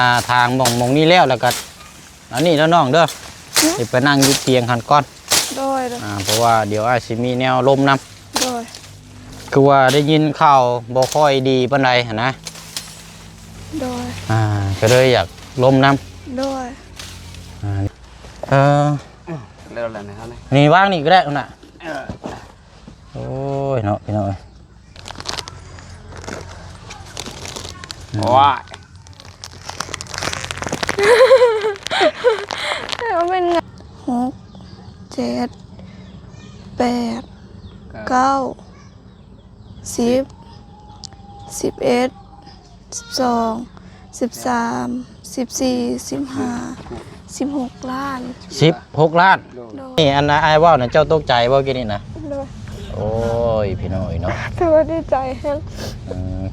ອ່າ ທາງໝ່ອງ ໝ່ອງນີ້ແລ້ວ ແລ້ວກໍອັນນີ້ເດີນ້ອງເດີ ຫືມ ຊິໄປນັ່ງຢູ່ຕຽງຫັ້ນກ່ອນ ໂດຍ ອ່າ ເພາະວ່າດຽວອ້າຍຊິມີແນວລົມນຳ ໂດຍ ຄືວ່າໄດ້ຍິນຂ່າວບໍ່ຄ່ອຍດີປານໃດຫັ້ນນະ ໂດຍ ອ່າ ກໍເລີຍຢາກລົມນຳ ໂດຍ ອ່າ ເອີ ແລ້ວແຫຼະນະ ນີ້ວາງນີ້ກໍໄດ້ພຸ້ນນະ ເອີ ໂອ້ຍເນາະ ພີ່ນ້ອງເອີຍ ໂອ້ຍ ເປັນໄງ ຫົກ ເຈັດ ແປດ ເກົ້າ ສິບ ສິບເອັດ ສິບສອງ ສິບສາມ ສິບສີ່ ສິບຫ້າ ສິບຫົກລ້ານ ສິບຫົກລ້ານ ໂດຍ ນີ້ອັນອ້າຍເວົ້ານະ ເຈົ້າຕົກໃຈບໍ່ກີ້ນີ້ນະ ໂດຍ ໂອ້ຍ ພີ່ນ້ອງເອີຍເນາະ ຖືວ່າດີໃຈແຮງ ອືມ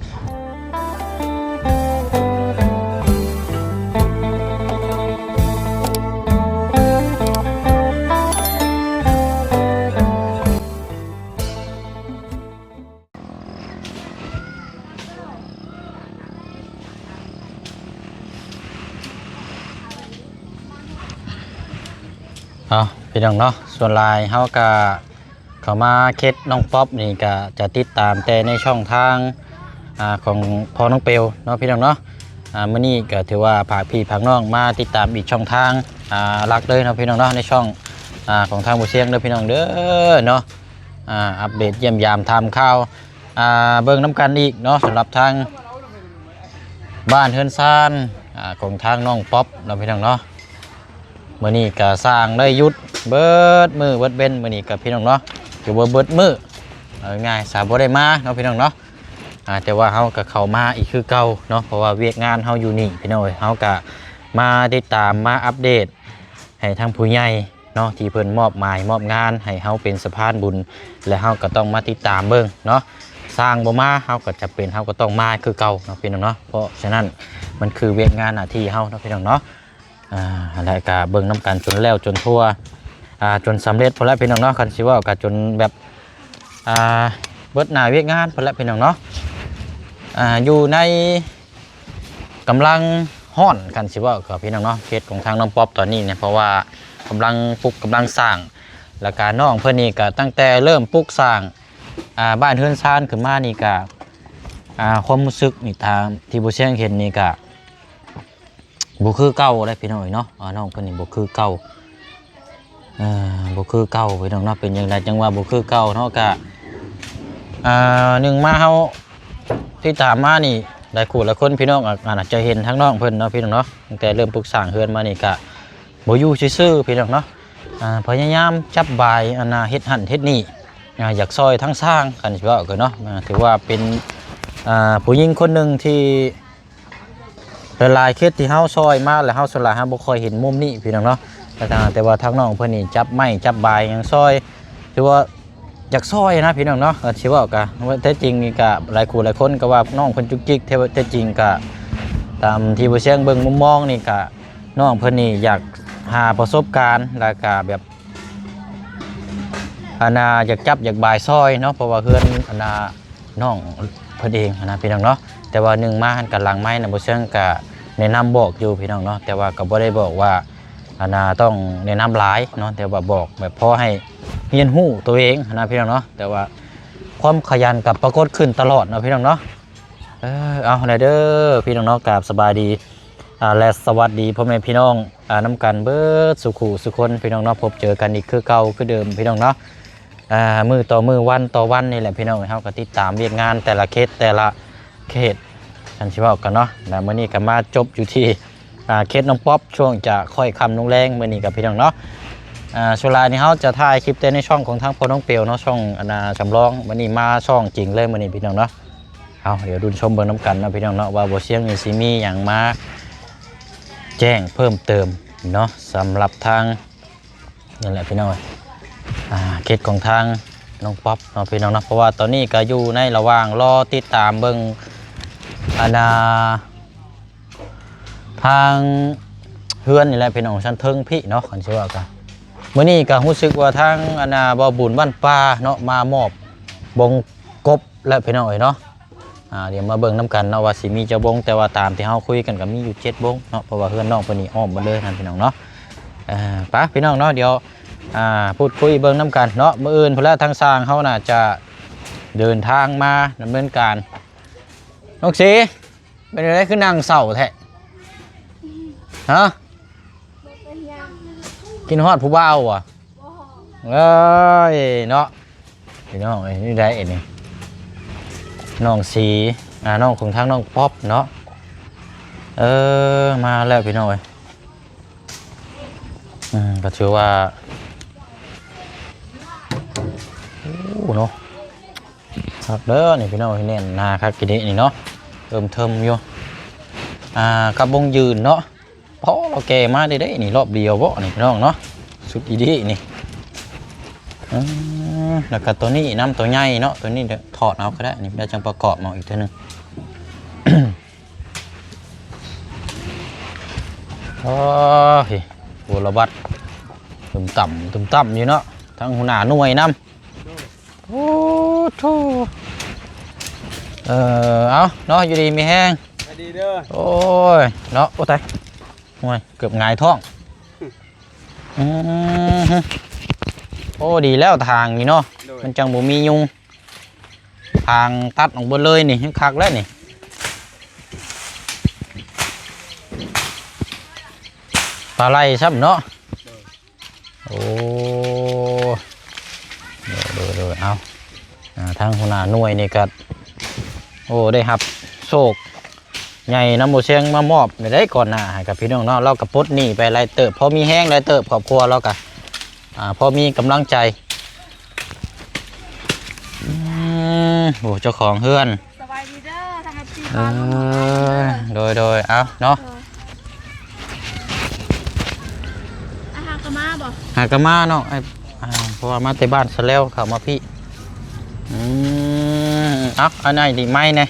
ເອົາ ພີ່ນ້ອງເນາະ ສ່ວນຫຼາຍເຮົາກະເຂົ້າມາເຂດນ້ອງປັອບນີ້ ກະຈະຕິດຕາມແຕ່ໃນຊ່ອງທາງ ອ່າ ຂອງພໍ່ນ້ອງເປວເນາະ ພີ່ນ້ອງເນາະ ອ່າ ມື້ນີ້ກະຖືວ່າຝາກພີ່ຝາກນ້ອງມາຕິດຕາມອີກຊ່ອງທາງ ອ່າ ຫຼັກເລີຍເນາະ ພີ່ນ້ອງເນາະ ໃນຊ່ອງ ອ່າ ຂອງທາງບໍ່ຊຽງເດີ ພີ່ນ້ອງເດີເນາະ ອ່າ ອັບເດດຢ້ຽມຢາມຖາມຂ່າວ ອ່າ ເບິ່ງນຳກັນອີກເນາະ ສຳລັບທາງບ້ານເຮືອນຊານ ອ່າ ຂອງທາງນ້ອງປັອບເນາະ ພີ່ນ້ອງເນາະ ມື້ນີ້ກະຊ່າງໄດ້ຢຸດເບິດມື້ເບິດເວັນ ມື້ນີ້ກະ ພີ່ນ້ອງເນາະ ຖືວ່າເບິດມື້ ເອົາງ່າຍໆຊະ ບໍ່ໄດ້ມາເນາະ ພີ່ນ້ອງເນາະ ອ່າ ແຕ່ວ່າເຮົາກະເຂົ້າມາອີກຄືເກົ່າເນາະ ເພາະວ່າວຽກງານເຮົາຢູ່ນີ້ ພີ່ນ້ອງເອີຍ ເຮົາກະມາຕິດຕາມ ມາອັບເດດໃຫ້ທາງຜູ້ໃຫຍ່ ເນາະ ທີ່ເພິ່ນມອບໝາຍມອບງານໃຫ້ເຮົາເປັນສະພານບຸນ ແລະ ເຮົາກໍຕ້ອງມາຕິດຕາມເບິ່ງເນາະ ຊ່າງບໍ່ມາ ເຮົາກໍຈຳເປັນ ເຮົາກໍຕ້ອງມາຄືເກົ່າເນາະ ພີ່ນ້ອງເນາະ ເພາະສະນັ້ນມັນຄືວຽກງານໜ້າທີ່ເຮົາເນາະ ພີ່ນ້ອງເນາະ ອ່າ ແລະ ກໍເບິ່ງນຳກັນຈົນແລ້ວຈົນທົ່ວ ອ່າ ຈົນສຳເລັດພຸ້ນແຫຼະ ພີ່ນ້ອງເນາະ ຄັນຊິເວົ້າກໍຈົນແບບ ອ່າ ເບິດໜ້າວຽກງານພຸ້ນແຫຼະ ພີ່ນ້ອງເນາະ ອ່າ ຢູ່ໃນ ກຳລັງຮ້ອນ ຄັນຊິເວົ້າກັບພີ່ນ້ອງເນາະ ເຂດຂອງທາງນ້ອງປັອບຕອນນີ້ເນຍ ເພາະວ່າກຳລັງປຸກກຳລັງສ້າງ ແລ້ວກະນ້ອງເພິ່ນນີ້ກະຕັ້ງແຕ່ເລີ່ມປຸກສ້າງ ອ່າ ບ້ານເຮືອນຊານຂຶ້ນມານີ້ກະ ອ່າ ຄວາມຮູ້ສຶກນີ້ ຕາມທີ່ບໍ່ຊຽງເຫັນນີ້ກະ ບໍ່ຄືເກົ່າເດ້ພີ່ນ້ອງເອີຍເນາະ ອ່າ ນ້ອງເພິ່ນນີ້ບໍ່ຄືເກົ່າ ເອີ ບໍ່ຄືເກົ່າພີ່ນ້ອງເນາະ ເປັນຈັ່ງໃດຈັ່ງວ່າບໍ່ຄືເກົ່າເນາະ ກະ ອ່າ ໜຶ່ງມາເຮົາຕິດຕາມມານີ້ ຫຼາຍຄູ່ຫຼາຍຄົນພີ່ນ້ອງອາດຈະເຫັນທາງນ້ອງເພິ່ນເນາະ ພີ່ນ້ອງເນາະ ຕັ້ງແຕ່ເລີ່ມປຸກສ້າງເຮືອນມານີ້ກະບໍ່ຢູ່ຊື່ໆ ພີ່ນ້ອງເນາະ ອ່າ ພະຍາຍາມຈັບບາຍ ອັນນ່າ ເຮັດຫັ້ນເຮັດນີ້ ອ່າ ຢາກຊ່ອຍທາງຊ່າງ ຄັນຊິເວົ້າກັນເນາະ ອ່າ ຖືວ່າເປັນ ອ່າ ຜູ້ຍິງຄົນໜຶ່ງທີ່ ຫຼາຍໆເຂດທີ່ເຮົາຊ່ອຍມາ ແລ້ວເຮົາສ່ວນຫຼາຍເຮົາບໍ່ຄ່ອຍເຫັນມຸມນີ້ພີ່ນ້ອງເນາະ ແຕ່ ແຕ່ວ່າທາງນ້ອງເພິ່ນນີ້ຈັບໄມ້ຈັບບາຍຫຍັງຊ່ອຍ ຖືວ່າຢາກຊ່ອຍນະພີ່ນ້ອງເນາະ ເອີ ຊິເວົ້າກະ ແທ້ຈິງນີ້ກະຫຼາຍຄູ່ຫຼາຍຄົນກໍວ່ານ້ອງເພິ່ນຈຸກຈິກ ແທ້ ແທ້ຈິງກະຕາມທີ່ບໍ່ຊຽງເບິ່ງມຸມມອງນີ້ກະ ນ້ອງເພິ່ນນີ້ຢາກຫາປະສົບການ ແລ້ວກະແບບ ອັນນ່າ ຢາກຈັບຢາກບາຍຊ່ອຍເນາະ ເພາະວ່າເຮືອນ ອັນນ່າ ນ້ອງເພິ່ນເອງຫັ້ນນະພີ່ນ້ອງເນາະ ແຕ່ວ່າໜຶ່ງມາຫັ້ນກະຫຼັງໄມນະ ບໍ່ເຊີງກະແນະນຳບອກຢູ່ພີ່ນ້ອງເນາະ ແຕ່ວ່າກໍບໍ່ໄດ້ບອກວ່າ ອັນນ່າ ຕ້ອງແນະນຳຫຼາຍເນາະ ແຕ່ວ່າບອກແບບພໍໃຫ້ຮຽນຮູ້ໂຕເອງຫັ້ນນະພີ່ນ້ອງເນາະ ແຕ່ວ່າຄວາມຂະຫຍັນກໍປາກົດຂຶ້ນຕະຫຼອດເນາະພີ່ນ້ອງເນາະ ເອີ ເອົາແຫຼະເດີພີ່ນ້ອງເນາະ ກາບສະບາຍດີ ອ່າ ແລະ ສະຫວັດດີພໍ່ແມ່ພີ່ນ້ອງ ອ່າ ນຳກັນເບິດສູ່ຄູ່ສູ່ຄົນພີ່ນ້ອງເນາະ ພົບເຈີກັນອີກຄືເກົ່າຄືເດີມພີ່ນ້ອງເນາະ ອ່າ ມື້ຕໍ່ມື້ ວັນຕໍ່ວັນນີ້ແຫຼະພີ່ນ້ອງ ເຮົາກໍຕິດຕາມວຽກງານແຕ່ລະເຂດ ແຕ່ລະເຂດ ຄັນຊິເວົ້າກັນເນາະ ແລະ ມື້ນີ້ກໍມາຈົບຢູ່ທີ່ ອ່າ ເຂດນ້ອງປັອບ ຊ່ວງຈະຄ່ອຍຄ່ຳລົງແລງມື້ນີ້ກັບພີ່ນ້ອງເນາະ ອ່າ ສ່ວນຫຼາຍນີ້ເຮົາຈະຖ່າຍຄລິບແຕ່ໃນຊ່ອງຂອງທາງພໍ່ນ້ອງເປວເນາະ ຊ່ອງ ອັນນ່າ ສຳລອງ ມື້ນີ້ມາຊ່ອງຈິງເລີຍມື້ນີ້ພີ່ນ້ອງເນາະ ເອົາ ດຽວລຸ້ນຊົມເບິ່ງນຳກັນເນາະພີ່ນ້ອງເນາະ ວ່າບໍ່ຊຽງນີ້ຊິມີຫຍັງມາແຈ້ງເພີ່ມເຕີມເນາະ ສຳລັບທາງ ນັ້ນແຫຼະພີ່ນ້ອງເອີຍ ອ່າ ເຂດຂອງທາງນ້ອງປັອບເນາະພີ່ນ້ອງເນາະ ເພາະວ່າຕອນນີ້ກໍຢູ່ໃນລະຫວ່າງລໍຕິດຕາມເບິ່ງ ອັນນ່າ ທາງເຮືອນນີ້ແຫຼະພີ່ນ້ອງ ຊັ້ນເທິງພີ້ເນາະ ຄັນຊິເວົ້າກະ ມື້ນີ້ກໍຮູ້ສຶກວ່າທາງ ອັນນ່າ ບໍ່ບຸນບ້ານປ່າເນາະ ມາມອບບົງ ກົບແລ້ວພີ່ນ້ອງເອີຍເນາະ ອ່າ ດຽວມາເບິ່ງນຳກັນເນາະ ວ່າຊິມີຈັກວົງ, ແຕ່ວ່າຕາມທີ່ເຮົາຄຸຍກັນກໍມີຢູ່ເຈັດວົງເນາະ, ເພາະວ່າເຮືອນນ້ອງເພິ່ນນີ້ອ້ອມໝົດເລີຍຫັ້ນ ພີ່ນ້ອງເນາະ. ເອີ ໄປ ພີ່ນ້ອງເນາະ, ດຽວ ອ່າ ພູດຄຸຍເບິ່ງນຳກັນເນາະ. ມື້ອື່ນພຸ້ນລະ ທາງຊ່າງເຮົາໜ້າຈະເດີນທາງມາດຳເນີນການ. ນ້ອງສີ ເປັນຈັ່ງໃດຄືນັ່ງເສົ້າແທ້? ຮະ? ບໍ່ເປັນຫຍັງ. ຄິດຮອດຜູ້ບ່າວຫວາ? ບໍ່. ເອີຍເນາະ ພີ່ນ້ອງເອີຍ. ນີ້ໄດ້ອັນນີ້ ນ້ອງສີ ອ່າ ນ້ອງຂອງທາງນ້ອງປັອບເນາະ. ເອີ ມາແລ້ວ ພີ່ນ້ອງເອີຍ. ອືມ ກໍຖືວ່າ ໂອ້ ເນາະ ຄັກເດີນີ້ ພີ່ນ້ອງເອີຍ. ແໜ້ນໜາຄັກອີ່ຫຼີນີ້ເນາະ, ເຕີມເທີມຢູ່ ອ່າ ກັບວົງຢືນເນາະ. ພໍລາວແກ່ມາໄດ້ເດ້ນີ້ ຮອບດຽວບໍ່ນີ້ ພີ່ນ້ອງເນາະ. ສຸດອີ່ຫຼີນີ້. ອືມ ແລ້ວກໍຕົວນີ້ນຳ ຕົວໃຫຍ່ເນາະ, ຕົວນີ້ຖອດເອົາກໍໄດ້ນີ້ ແລ້ວຈັ່ງປະກອບເອົາອີກເທື່ອໜຶ່ງ. ໂອ້ຍ ໂອ້ ລະບັດ ຕຶມຕ່ຳ ຕຶມຕ່ຳຢູ່ເນາະ, ທັງຫົວໜ້າໜ່ວຍນຳ. ໂອ້ໂທ້ ເອີ ເອົາເນາະ ຢູ່ດີມີແຮງ ສະບາຍດີເດີ. ໂອ້ຍ ເນາະ ໂອ້ ຕາຍ ໂອ້ຍ ເກືອບຫງາຍທ້ອງ. ອືມ ໂອ້ ດີແລ້ວທາງນີ້ເນາະ ໂດຍ ມັນຈັ່ງບໍ່ມີຍຸງ. ທາງຕັດອອກເບິດເລີຍນີ້ ຍັງຄັກແລ້ວນີ້ ປາໄຫຼຊ້ຳເນາະ. ໂດຍ ໂອ້ ໂດຍໆໆ ເອົາ ອ່າ ທາງຫົວໜ້າໜ່ວຍນີ້ກໍ ໂອ້ ໄດ້ຮັບໂຊກໃຫຍ່ນຳບໍ່ຊຽງມາມອບນີ້ໄດ້ກ່ອນໜ້າໃຫ້ກັບພີ່ນ້ອງເນາະ. ລາວກໍປົດໜີ້ໄປຫຼາຍເຕີບ ພໍມີແຮງຫຼາຍເຕີບ ຄອບຄົວລາວກໍ ອ່າ ພໍມີກຳລັງໃຈ. ອືມ ໂອ້ ເຈົ້າຂອງເຮືອນ ສະບາຍດີເດີ ທາງເອັຟຊີ ເອີ ເຂົ້າມາເດີ. ໂດຍໆ ເອົາເນາະ ເອີ ອາຫາກະມາບໍ່? ຫາກະມາເນາະ ໄອ້ ອ່າ ເພາະວ່າມາແຕ່ບ້ານສະແລວ ເຂົ້າມາພີ້. ອືມ ເອົາ ອັນນັ້ນດີໄມ້ແດ່.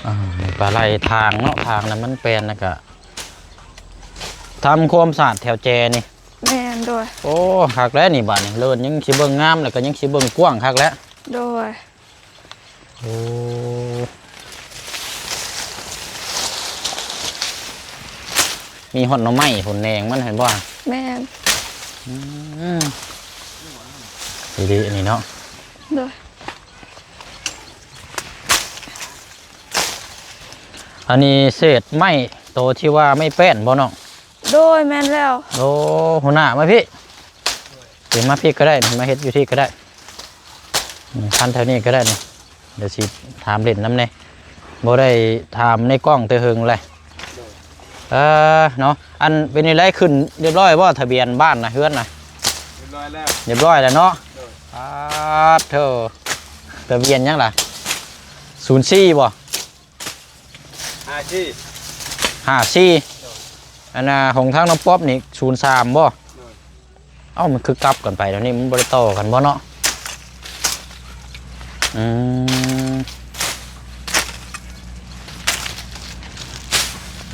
ອ່າ ປາໄຫຼທາງເນາະ ທາງນັ້ນມັນແປນ ແລ້ວກະ ທຳຄວາມສະອາດແຖວແຈນີ້. ແມ່ນ ໂດຍ. ໂອ້ ຄັກແລ້ວນີ້ ບາດນີ້ເລີນຍັງຊິເບິ່ງງາມ ແລ້ວກໍຍັງຊິເບິ່ງກວ້າງຄັກແລ້ວ. ໂດຍ. ໂອ້ ມີຮອດໜໍ່ໄມ້ພຸ້ນ ແໜງມັນ ເຫັນບໍ່? ແມ່ນ. ອືມ ດີໆ ອັນນີ້ເນາະ. ໂດຍ. ອັນນີ້ເສດໄມ້ໂຕທີ່ວ່າໄມ້ແປ້ນບໍ່ນ້ອງ? ໂດຍ ແມ່ນແລ້ວ. ໂອ້ ຫົວໜ້າມາພີ້ ເອີ ມາພີ້ກໍໄດ້ ມາເຮັດຢູ່ພີ້ກໍໄດ້ ອືມ ຄັນແຖວນີ້ກໍໄດ້ນີ້ ດຽວຊິຖາມຫຼິ້ນນຳແດ່ ບໍ່ໄດ້ຖາມໃນກ້ອງແຕ່ເຫິງແລ້ວ. ເອີ ເນາະ ອັນເປັນຈັ່ງໃດ ຂຶ້ນຮຽບຮ້ອຍບໍ່ ທະບຽນບ້ານນະ ເຮືອນນະ? ຮຽບຮ້ອຍແລ້ວ ຮຽບຮ້ອຍແລ້ວເນາະ. ໂດຍ. ປາດໂທ້ ທະບຽນຫຍັງລະ? ສູນສີ່ບໍ່? ຫ້າສີ່ ຫ້າສີ່. ໂດຍ. ອັນນ່າ ຂອງທາງນ້ອງປັອບນີ້ ສູນສາມບໍ່? ໂດຍ. ເອົ້າ ມັນຄືກັບກັນໄປແນວນີ້ ມັນບໍ່ໄດ້ຕໍ່ກັນບໍ່ເນາະ? ອືມ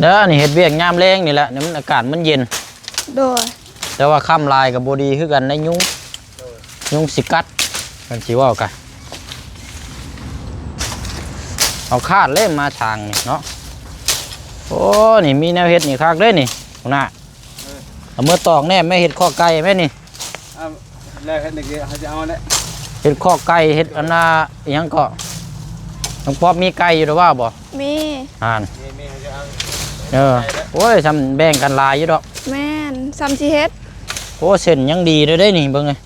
ເດີ ນີ້ເຮັດວຽກຍາມແລງນີ້ແຫຼະ ນີ້ມັນອາກາດມັນເຢັນ. ໂດຍ. ແຕ່ວ່າຄ່ຳຫຼາຍກໍບໍ່ດີຄືກັນໄດ໋ ຍຸງ ໂດຍ ຍຸງຊິກັດ ຄັນຊິເວົ້າກະ ເອົາຄາດເລີຍມາທາງນີ້ເນາະ. ໂອ້ ນີ້ມີແນວເຮັດນີ້ຄັກເດ້ນີ້ ຫົວໜ້າ. ເອີ ເອົາມືຕອກແນມແມ່ ເຮັດຄອກໄກ່ແມ່ນີ້. ເອົາ ແລ້ວເຮັດນີ້ເຮົາຈະເອົາແຫຼະ ເຮັດຄອກໄກ່ ເຮັດອັນນ່າ ອີຫຍັງເກາະ ນ້ອງປັອບມີໄກ່ຢູ່ດອກວ່າບໍ່? ມີ ຫັ້ນ ມີ ມີ ເຮົາຈະເອົາ ເອີ ໄກ່ແຫຼະ. ໂອ້ຍ ສ່ຳແບ່ງກັນຫຼາຍຢູ່ດອກ. ແມ່ນ ສ່ຳຊິເຮັດ. ໂອ້ ເສັ້ນຍັງດີເດ້ນີ້ ເບິ່ງເອີຍ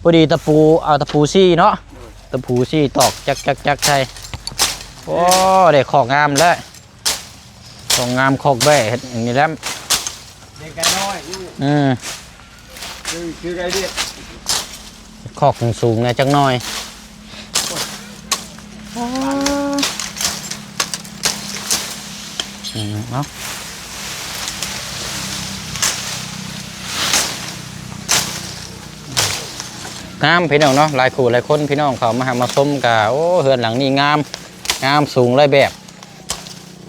ພໍດີຕະປູ ເອົາຕະປູຊີ້ເນາະ ໂດຍ ຕະປູຊີ້ຕອກຈັກໆໆໃສ່. ໂອ້ ໄດ້ຄອກງາມແລ້ວ ຄອກງາມ ຄອກແບ້ ເຮັດອັນນີ້ແຫຼະ ລ້ຽງໄກ່ນ້ອຍ. ອືມ ຄື ຄືໄກ່ວຽດ ຄອກສູງໆແດ່ຈັກໜ້ອຍ. ອືມ ເອົາ ງາມພີ່ນ້ອງເນາະ ຫຼາຍຄູ່ຫຼາຍຄົນ ພີ່ນ້ອງເຂົ້າມາຮັບມາຊົມກະ ໂອ້ ເຮືອນຫຼັງນີ້ງາມ ງາມ ສູງຫຼາຍແບບ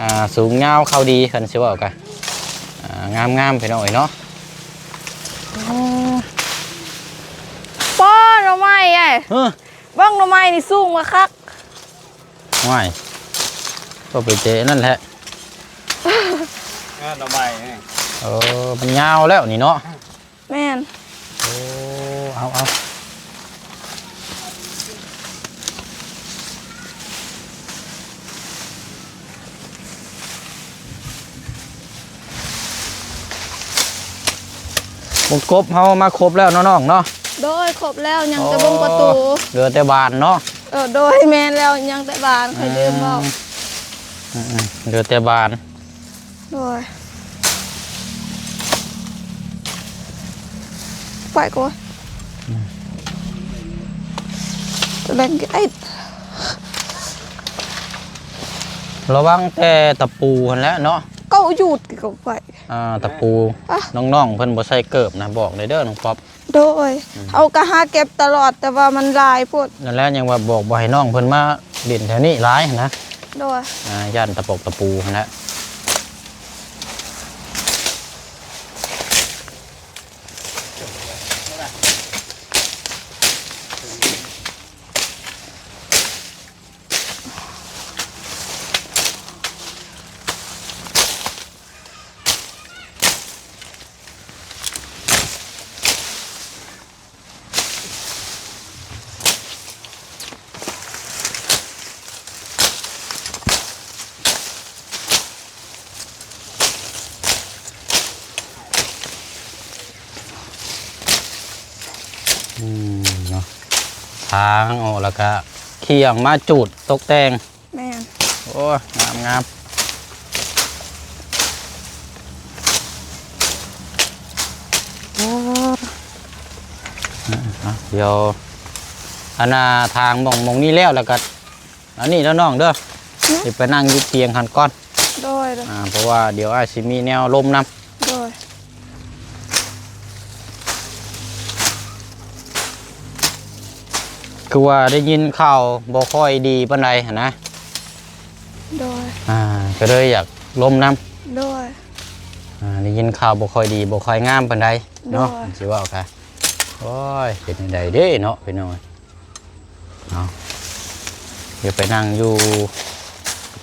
ອ່າ ສູງຍາວເຂົ້າດີ ຄັນຊິເວົ້າກະ ອ່າ ງາມໆ ພີ່ນ້ອງເອີຍເນາະ. ອໍ ປ້ອ ໜໍ່ໄມ້ ຮະ ເບິ່ງໜໍ່ໄມ້ນີ້ສູງມາຄັກ. ຫວ້າຍ ກໍໄປເຕະນັ້ນແຫຼະ. ເອີ ໜໍ່ໄມ້ນີ້ ເອີ ມັນຍາວແລ້ວນີ້ເນາະ. ແມ່ນ. ໂອ້ ເອົາ ເອົາ. ບົງກົບເຮົາມາຄົບແລ້ວເນາະນ້ອງເນາະ. ໂດຍ ຄົບແລ້ວ ຍັງແຕ່ບົງປະຕູ ອໍ ເຫຼືອແຕ່ບານເນາະ. ເອີ ໂດຍ ແມ່ນແລ້ວ ຍັງແຕ່ບານ ຂ້ອຍລືມເວົ້າ. ອືມ ເຫຼືອແຕ່ບານ. ໂດຍ ໄປກ່ອນ. ອືມ ແລ່ນໄອ້ ລະວັງແຕ່ຕະປູຫັ້ນແຫຼະເນາະ. ເກົາຢຸດກໍໄປ ອ່າ ຕະປູ ອ່ະ ນ້ອງໆເພິ່ນບໍ່ໃສ່ເກີບນະ ບອກແດ່ເດີນ້ອງປັອບ. ໂດຍ ອືມ ເຮົາກໍຫາເກັບຕະຫຼອດ ແຕ່ວ່າມັນຫຼາຍໂພດ. ນັ້ນແຫຼະ ຍັງວ່າບອກບໍ່ໃຫ້ນ້ອງເພິ່ນມາຫຼິ້ນແຖວນີ້ຫຼາຍຫັ້ນນະ. ໂດຍ ອ່າ ຢ້ານຕະປົກຕະປູຫັ້ນແຫຼະ. ອືມ ເນາະ ທາງອອກແລ້ວກະຂີ່ອອກມາຈູດຕົກແຕ່ງ. ແມ່ນ. ໂອ້ ງາມໆ. ໂອ້ ອາ ດຽວ ອັນນ່າ ທາງໝ່ອງ ໝ່ອງນີ້ແລ້ວ ແລ້ວກໍ ອັນນີ້ເດີນ້ອງເດີ ຫື? ຊິໄປນັ່ງຢູ່ຕຽງຫັ້ນກ່ອນ. ໂດຍ ໂດຍ ອ່າ ເພາະວ່າດຽວອ້າຍຊິມີແນວລົມນຳ. ໂດຍ ຄືວ່າໄດ້ຍິນຂ່າວບໍ່ຄ່ອຍດີປານໃດຫັ້ນນະ. ໂດຍ ອ່າ ກໍເລີຍຢາກລົມນຳ. ໂດຍ ອ່າ ໄດ້ຍິນຂ່າວບໍ່ຄ່ອຍດີ ບໍ່ຄ່ອຍງາມປານໃດເນາະ. ໂດຍ ຊິເວົ້າກະ ໂອ້ຍ ເປັນຈັ່ງໃດເດ້ເນາະ ພີ່ນ້ອງ. ເອົາ ດຽວໄປນັ່ງຢູ່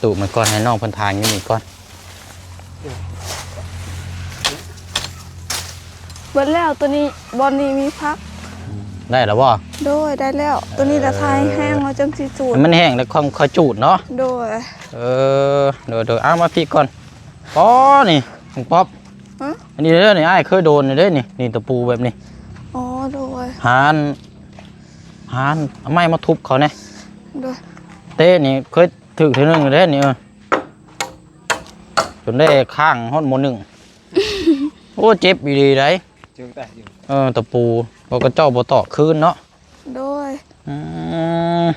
ຕູ້ມັນກ່ອນ ໃຫ້ນ້ອງເພິ່ນຖ່າຍຢູ່ນີ້ກ່ອນ. ເບິດແລ້ວ ໂຕນີ້ ບ່ອນນີ້ມີຜັກ. ອືມ ໄດ້ແລ້ວບໍ່? ໂດຍ ໄດ້ແລ້ວ. ໂຕນີ້ລະ ເອີ ຖ່າຍແຫ້ງແລ້ວຈັ່ງຊິຈູດ. ໃຫ້ມັນແຫ້ງແລ້ວຄ່ອຍ ຄ່ອຍຈູດເນາະ. ໂດຍ ເອີ ໂດຍໆ. ເອົາ ມາພີ້ກ່ອນ. ອໍ ນີ້ ນ້ອງປັອບ. ຮະ? ອັນນີ້ເດີ ນີ້ ອ້າຍເຄີຍໂດນຢູ່ເດ້ນີ້ ນີ້ຕະປູແບບນີ້. ອໍ ໂດຍ. ຫາ ຫາໄມ້ມາທຸບເຂົາແດ່. ໂດຍ. ເຕະນີ້ເຄີຍຖືກເທື່ອໜຶ່ງເດ້ນີ້ ເອີ ຈົນໄດ້ຄ້າງຮອດມໍໜຶ່ງ. ໂອ້ ເຈັບອີ່ຫຼີໃດ໋. ເອີ ຕະປູ ບໍ່ ກະເຈົ້າບໍ່ຕອກຄືນເນາະ. ໂດຍ. ອືມ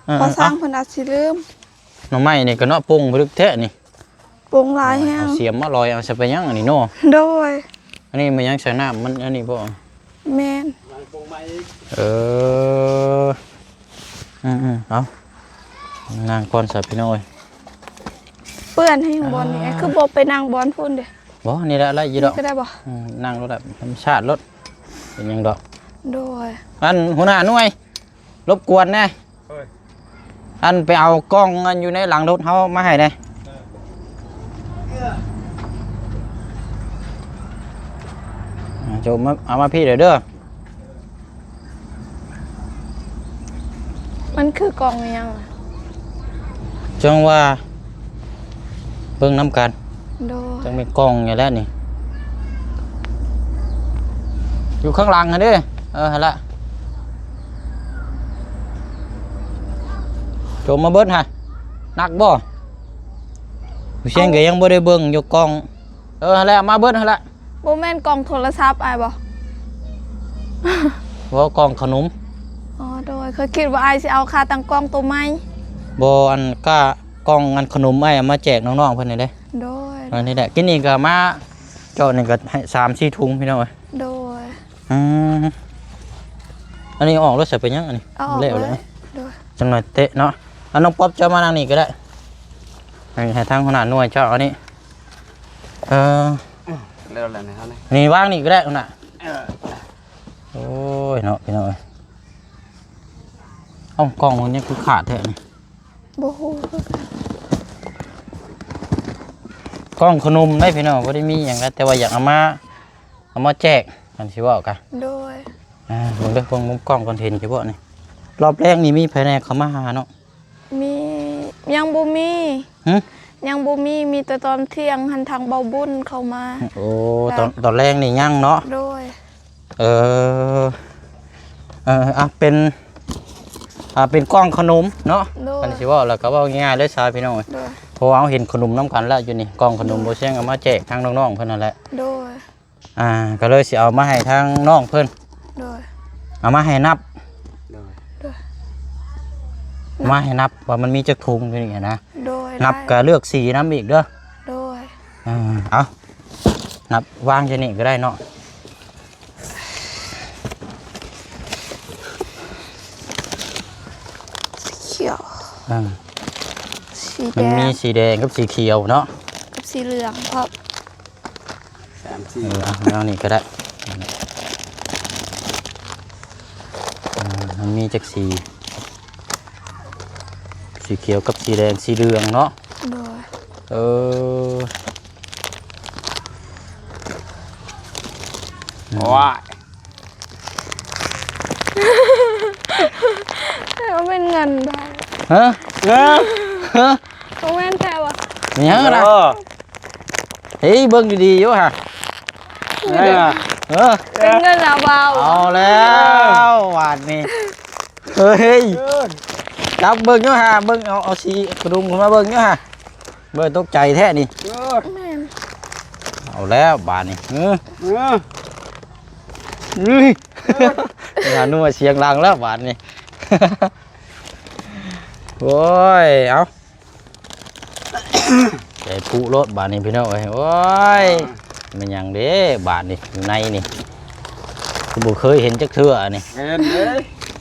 ເອີ ພໍຊ່າງເພິ່ນອາດຊິລືມ. ໜໍ່ໄມ້ນີ້ກະເນາະ ປົ່ງພິລຶກແທ້ນີ້. ປົ່ງຫຼາຍແຮງ. ເອົາສຽມມາລອຍເອົາຊະໄປຫຍັງອັນນີ້ເນາະ. ໂດຍ. ອັນນີ້ແມ່ນຫຍັງ ໃສ່ນ້ຳມັນອັນນີ້ບໍ່? ແມ່ນ. ເອີ ອືມໆ ເອົາ ນັ່ງກ່ອນຊະພີ່ນ້ອງເອີຍ. ເປື້ອນແຮງບ່ອນນີ້ ອ່າ ຄືບໍ່ໄປນັ່ງບ່ອນພຸ້ນເດ? ບໍ່ ນີ້ແຫຼະ ໄດ້ຢູ່ດອກ. ນີ້ກໍໄດ້ບໍ່? ອືມ ນັ່ງໂລດແຫຼະ ທຳມະຊາດໂລດ ເປັນຫຍັງດອກ. ໂດຍ. ອັນຫົວໜ້າໜ່ວຍ ລົບກວນແດ່. ເອີຍ ອັນໄປເອົາກ່ອງອັນຢູ່ໃນຫຼັງລົດເຮົາມາໃຫ້ແດ່. ເອີ ອ່າ ໂຈມ ເອົາມາພີ້ເດີ. ມັນຄືກ່ອງອີ່ຫຍັງ? ຈັ່ງວ່າເບິ່ງນຳກັນ. ໂດຍ. ຈັ່ງແມ່ນກ່ອງນີ້ແຫຼະນີ້ ຢູ່ຂ້າງຫຼັງຫັ້ນເດ້. ເອີ ຫັ້ນລະ ໂຈມມາເບິດຫັ້ນ. ໜັກບໍ່? ຜູ້ຊຽງກໍຍັງບໍ່ໄດ້ເບິ່ງຢູ່ກ່ອງ. ເອີ ຫັ້ນແຫຼະ ມາເບິດຫັ້ນລະ. ບໍ່ແມ່ນກ່ອງໂທລະສັບອ້າຍບໍ່? ບໍ່ ກ່ອງຂະໜົມ. ອໍ ໂດຍ. ຂ້ອຍຄິດວ່າອ້າຍຊິເອົາຂາຕັ້ງກ້ອງໂຕໃໝ່. ບໍ່ ອັນກະກ່ອງອັນຂະໜົມອ້າຍເອົາມາແຈກນ້ອງໆເພິ່ນນີ້ເດ້. ໂດຍ. ອັນນີ້ແຫຼະ ກິນນີ້ກໍມາ ເຈາະນີ້ກໍໃຫ້ສາມສີ່ຖົງພີ່ນ້ອງເອີຍ. ໂດຍ. ອືມ ອັນນີ້ອອກແລ້ວໃສ່ໄປຫຍັງອັນນີ້? ເອົາອອກແລ້ວ. ໂດຍ. ຈັກໜ່ອຍເຕະເນາະ. ອັນນ້ອງປັອບເຈົ້າມານັ່ງນີ້ກໍໄດ້ ໃຫ້ ໃຫ້ທາງຫົວໜ້າໜ່ວຍເຈົ້າເອົານີ້. ເອີ ແລ້ວແຫຼະນີ້ ນີ້ວາງນີ້ກໍໄດ້ຫັ້ນນະ. ເອີ ໂອ້ຍເນາະ ພີ່ນ້ອງເອີຍ. ເອົ້າ ກ່ອງມັນຍັງຄືຂາດແທ້ນີ້? ບໍ່ຮູ້ຄືກັນ. ກ່ອງຂະໜົມໄດ໋ພີ່ນ້ອງ, ບໍ່ໄດ້ມີຫຍັງນະ ແຕ່ວ່າຢາກເອົາມາ ເອົາມາແຈກ ຄັນຊິເວົ້າກະ. ໂດຍ. ອ່າ ເບິ່ງເດີ ເບິ່ງມຸມກ້ອງກ່ອນ ເຫັນຢູ່ບໍ່ນີ້? ຮອບແລງນີ້ມີໃຜແດ່ເຂົ້າມາຫາເນາະ? ມີ ຍັງບໍ່ມີ. ຫຶ? ຍັງບໍ່ມີ ມີແຕ່ຕອນທ່ຽງຫັ້ນ ທາງເບົາບຸນເຂົ້າມາ. ໂອ້ ຕອນ ຕອນແລງນີ້ຍັງເນາະ? ໂດຍ. ເອີ ເອີ ອ່ະ ເປັນ ອ່າ ເປັນກ່ອງຂະໜົມເນາະ. ໂດຍ. ຄັນຊິເວົ້າແລ້ວກໍເວົ້າງ່າຍໆເລີຍຊາພີ່ນ້ອງເອີຍ. ໂດຍ. ເພາະວ່າເຮົາເຫັນຂະໜົມນຳກັນແລ້ວ ຢູ່ນີ້ ກ່ອງຂະໜົມ ໂດຍ ບໍ່ແຊງເອົາມາແຈກທາງນ້ອງໆເພິ່ນນັ້ນແຫຼະ. ໂດຍ. ອ່າ ກໍເລີຍຊິເອົາມາໃຫ້ທາງນ້ອງເພິ່ນ. ໂດຍ. ເອົາມາໃຫ້ນັບ. ໂດຍ. ໂດຍ. ມາໃຫ້ນັບວ່າມັນມີຈັກຖົງຢູ່ນີ້ນະ. ໂດຍ. ນັບກໍເລືອກສີນຳອີກເດີ. ໂດຍ. ເອີ ເອົາ ນັບວາງຢູ່ນີ້ກໍໄດ້ເນາະ. ສີຂຽວ ອ່າ ສີແດງ ມັນມີສີແດງກັບສີຂຽວເນາະ ກັບສີເຫຼືອງພ້ອມ ສາມ ສີ່ ເອີ ເອົາແນວນີ້ກໍໄດ້. ອ່າ ມັນມີຈັກສີ ສີຂຽວກັບສີແດງ ສີເຫຼືອງເນາະ. ໂດຍ. ເອີ ໂອ້ຍ ເອົາເປັນເງິນໄດ້. ຮະ? ຮະ? ຮະ? ບໍ່ແມ່ນແທ້ຫວາ? ມີຫຍັງນະ? ເອີ ເຮີ້ຍ ເບິ່ງດີໆຢູ່ຫະ. ເອີ ເອີ ເປັນເງິນລາວເບົາ. ເອົາແລ້ວບາດນີ້ ເຮີ້ຍ ຈັບເບິ່ງຢູ່ຫະ ເບິ່ງ ເອົາ ເອົາສີກະດຸມຂຶ້ນມາເບິ່ງຢູ່ຫະ. ເບິ່ງ ຕົກໃຈແທ້ນີ້. ເອີ ແມ່ນ. ເອົາແລ້ວບາດນີ້ ເອີ ເອີ ເອີ ຫາໜ່ວຍສຽງດັງແລ້ວບາດນີ້. ໂອ້ຍ ເອົາ ໃສ່ປຸໂລດບາດນີ້ພີ່ນ້ອງເອີຍ. ໂອ້ຍ ແມ່ນຫຍັງເດ້ບາດນີ້ ຢູ່ໃນນີ້ ຄືບໍ່ເຄີຍເຫັນຈັກເທື່ອນີ້. ເຫັນເດ້.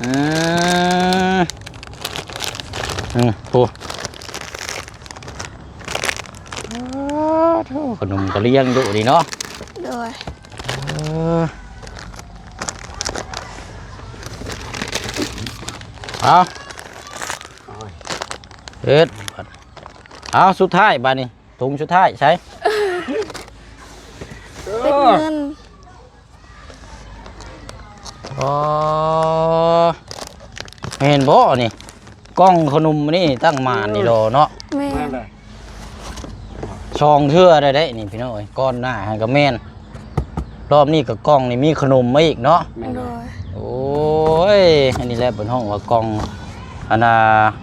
ອືມ ອືມ ໂອ້ ໂອ້ ຂະໜົມກະລ້ຽງດຸນີ້ເນາະ. ໂດຍ. ເອີ ເອົາ ເຮັດ ເອົາ ສຸດທ້າຍບາດນີ້ ຖົງສຸດທ້າຍໃສ່ ເປັນເງິນ. ອໍ ແມ່ນບໍ່ນີ້? ກ່ອງຂະໜົມນີ້ຕັ້ງໝານນີ້ດອເນາະ. ແມ່ນ. ສອງເທື່ອໄດ້ເດ້ນີ້ພີ່ນ້ອງເອີຍ. ກ່ອນໜ້າຫັ້ນກໍແມ່ນ ລອບນີ້ກໍກ່ອງນີ້ມີຂະໜົມມາອີກເນາະ. ແມ່ນ. ໂດຍ. ໂອ້ຍ ອັນນີ້ແຫຼະເພິ່ນຮ້ອງວ່າກ່ອງ ອັນນ່າ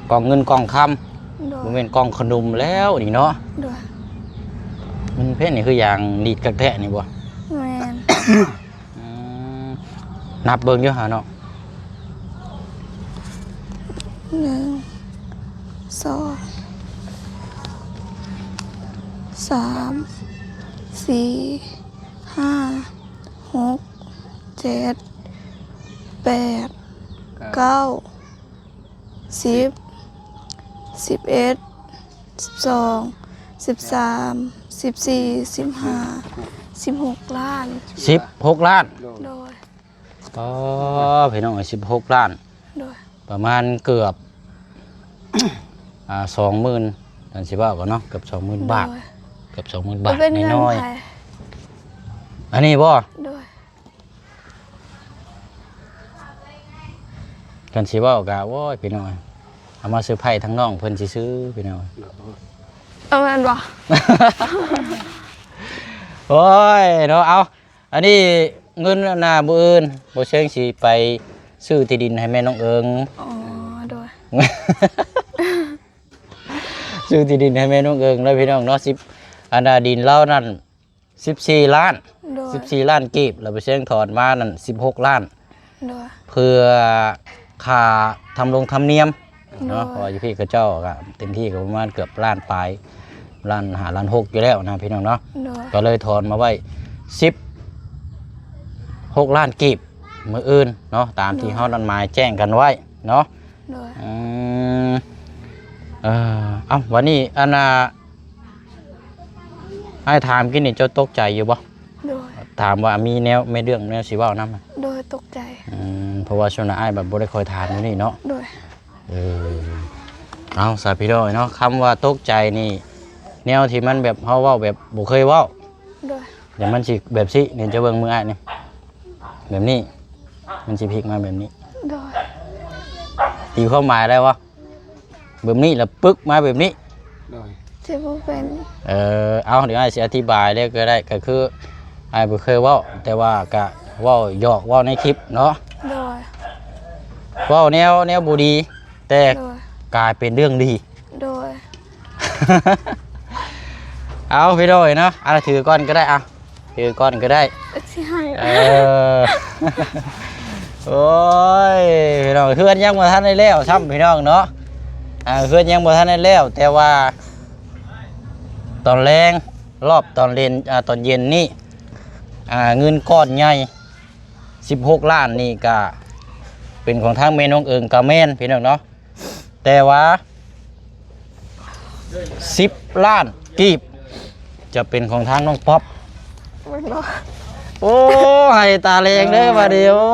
ກ່ອງເງິນກ່ອງຄຳ. ໂດຍ. ບໍ່ແມ່ນກ່ອງຂະໜົມແລ້ວນີ້ເນາະ. ໂດຍ. ມັນເປັນຫຍັງຄືຢ່າງດີດຄັກແທ້ນີ້ບໍ່? ແມ່ນ. ອືມ ນັບເບິ່ງຢູ່ຫາເນາະ. ໜຶ່ງ ສອງ ສາມ ສີ່ ຫ້າ ຫົກ ເຈັດ ແປດ ເກົ້າ ສິບ ສິບເອັດ ສິບສອງ ສິບສາມ ສິບສີ່ ສິບຫ້າ ສິບຫົກລ້ານ. ສິບຫົກລ້ານ. ໂດຍ. ອໍ ພີ່ນ້ອງເອີຍ ສິບຫົກລ້ານ. ໂດຍ. ປະມານເກືອບ ອ່າ ສອງໝື່ນ ຄັນຊິເວົ້າກັນເນາະ ເກືອບສອງໝື່ນບາດ. ໂດຍ. ເກືອບສອງໝື່ນບາດ ເປັນເງິນ ນ້ອຍໆ ໃຜ? ອັນນີ້ບໍ່? ໂດຍ. ຄັນຊິເວົ້າກະ ໂອ້ຍ ພີ່ນ້ອງ ເອົາມາເຊີໄພທາງນ້ອງເພິ່ນຊື່ໆ ພີ່ນ້ອງ. ເອົາແມ່ນບໍ່? ໂອ້ຍ ເນາະ. ເອົາ ອັນນີ້ເງິນ ອັນນ່າ ມື້ອື່ນ ບໍ່ເຊີງຊິໄປຊື້ທີ່ດິນໃຫ້ແມ່ນ້ອງເອີງ. ອໍ ໂດຍ. ຊື້ທີ່ດິນໃຫ້ແມ່ນ້ອງເອີງເດີພີ່ນ້ອງເນາະ. ສິບ ອັນນ່າ ດິນລາວນັ້ນ ສິບສີ່ລ້ານ. ໂດຍ. ສິບສີ່ລ້ານກີບ ແລ້ວໄປເຊິ່ງຖອນມານັ້ນ ສິບຫົກລ້ານ. ໂດຍ. ເພື່ອຄ່າທຳລົງທຳນຽມເນາະ. ໂດຍ. ເພາະວ່າຢູ່ພີ້ເຂົາເຈົ້າກໍເຕັມທີ່ກໍປະມານເກືອບລ້ານປາຍ ລ້ານຫ້າ ລ້ານຫົກຢູ່ແລ້ວນະພີ່ນ້ອງເນາະ. ໂດຍ. ກໍເລີຍຖອນມາໄວ້ ສິບຫົກລ້ານກີບ ມື້ອື່ນເນາະ ຕາມທີ່ ໂດຍ ເຮົານັດໝາຍແຈ້ງກັນໄວ້ເນາະ. ໂດຍ. ອືມ ເອີ ເອົ້າ ວັນນີ້ ອັນນ່າ ອ້າຍຖາມກິນນີ້ ເຈົ້າຕົກໃຈຢູ່ບໍ່? ໂດຍ. ຖາມວ່າມີແນວ ມີເລື່ອງແນວຊິເວົ້ານຳ? ໂດຍ ຕົກໃຈ. ອືມ ເພາະວ່າສ່ວນຫຼາຍອ້າຍແບບບໍ່ໄດ້ຄ່ອຍຖາມແນວນີ້ເນາະ. ໂດຍ. ເອີ ເອົາ ສາພີ່ນ້ອງເນາະ ຄຳວ່າຕົກໃຈນີ້ ແນວທີ່ມັນແບບເຮົາເວົ້າແບບບໍ່ເຄີຍເວົ້າ ໂດຍ ແລ້ວມັນຊິແບບຊີ້ ນີ້ ຈະເບິ່ງມືອ້າຍນີ້ ແບບນີ້ ມັນຊິພິກມາແບບນີ້ ໂດຍ ຕີຄວາມໝາຍໄດ້ບໍ່? ແບບນີ້ລະປຶກມາແບບນີ້ ໂດຍ ຊິບໍ່ເປັນ ເອີ ເອົາ ດຽວອ້າຍຊິອະທິບາຍເລີຍກໍໄດ້ ກໍຄືອ້າຍບໍ່ເຄີຍເວົ້າ ແຕ່ວ່າກະເວົ້າຫຍອກ ເວົ້າໃນຄລິບເນາະ ໂດຍ ເວົ້າແນວ ແນວບໍ່ດີ ແຕ່ ໂດຍ ກາຍເປັນເລື່ອງດີ ໂດຍ ເອົາ ພີ່ນ້ອງເນາະ ເອົາ ຖືກ່ອນກໍໄດ້ ເອົາ ຖືກ່ອນກໍໄດ້ ຊິໃຫ້ ເອີ ໂອ້ຍ ພີ່ນ້ອງ ເຮືອນຍັງບໍ່ທັນໄດ້ແລ້ວຊ້ຳ ພີ່ນ້ອງເນາະ ອ່າ ເຮືອນຍັງບໍ່ທັນໄດ້ແລ້ວ ແຕ່ວ່າຕອນແລງ ລອບຕອນເລນ ອ່າ ຕອນເຢັນນີ້ ອ່າ ເງິນກ້ອນໃຫຍ່ ສິບຫົກລ້ານນີ້ກະເປັນຂອງທາງແມ່ນ້ອງເອີງກະແມ່ນ ພີ່ນ້ອງເນາະ ແຕ່ວ່າສິບລ້ານກີບຈະເປັນຂອງທາງນ້ອງປັອບ ແມ່ນບໍ່? ໂອ້ ໄຫ້ຕາແລງເດີບາດນີ້ ໂອ້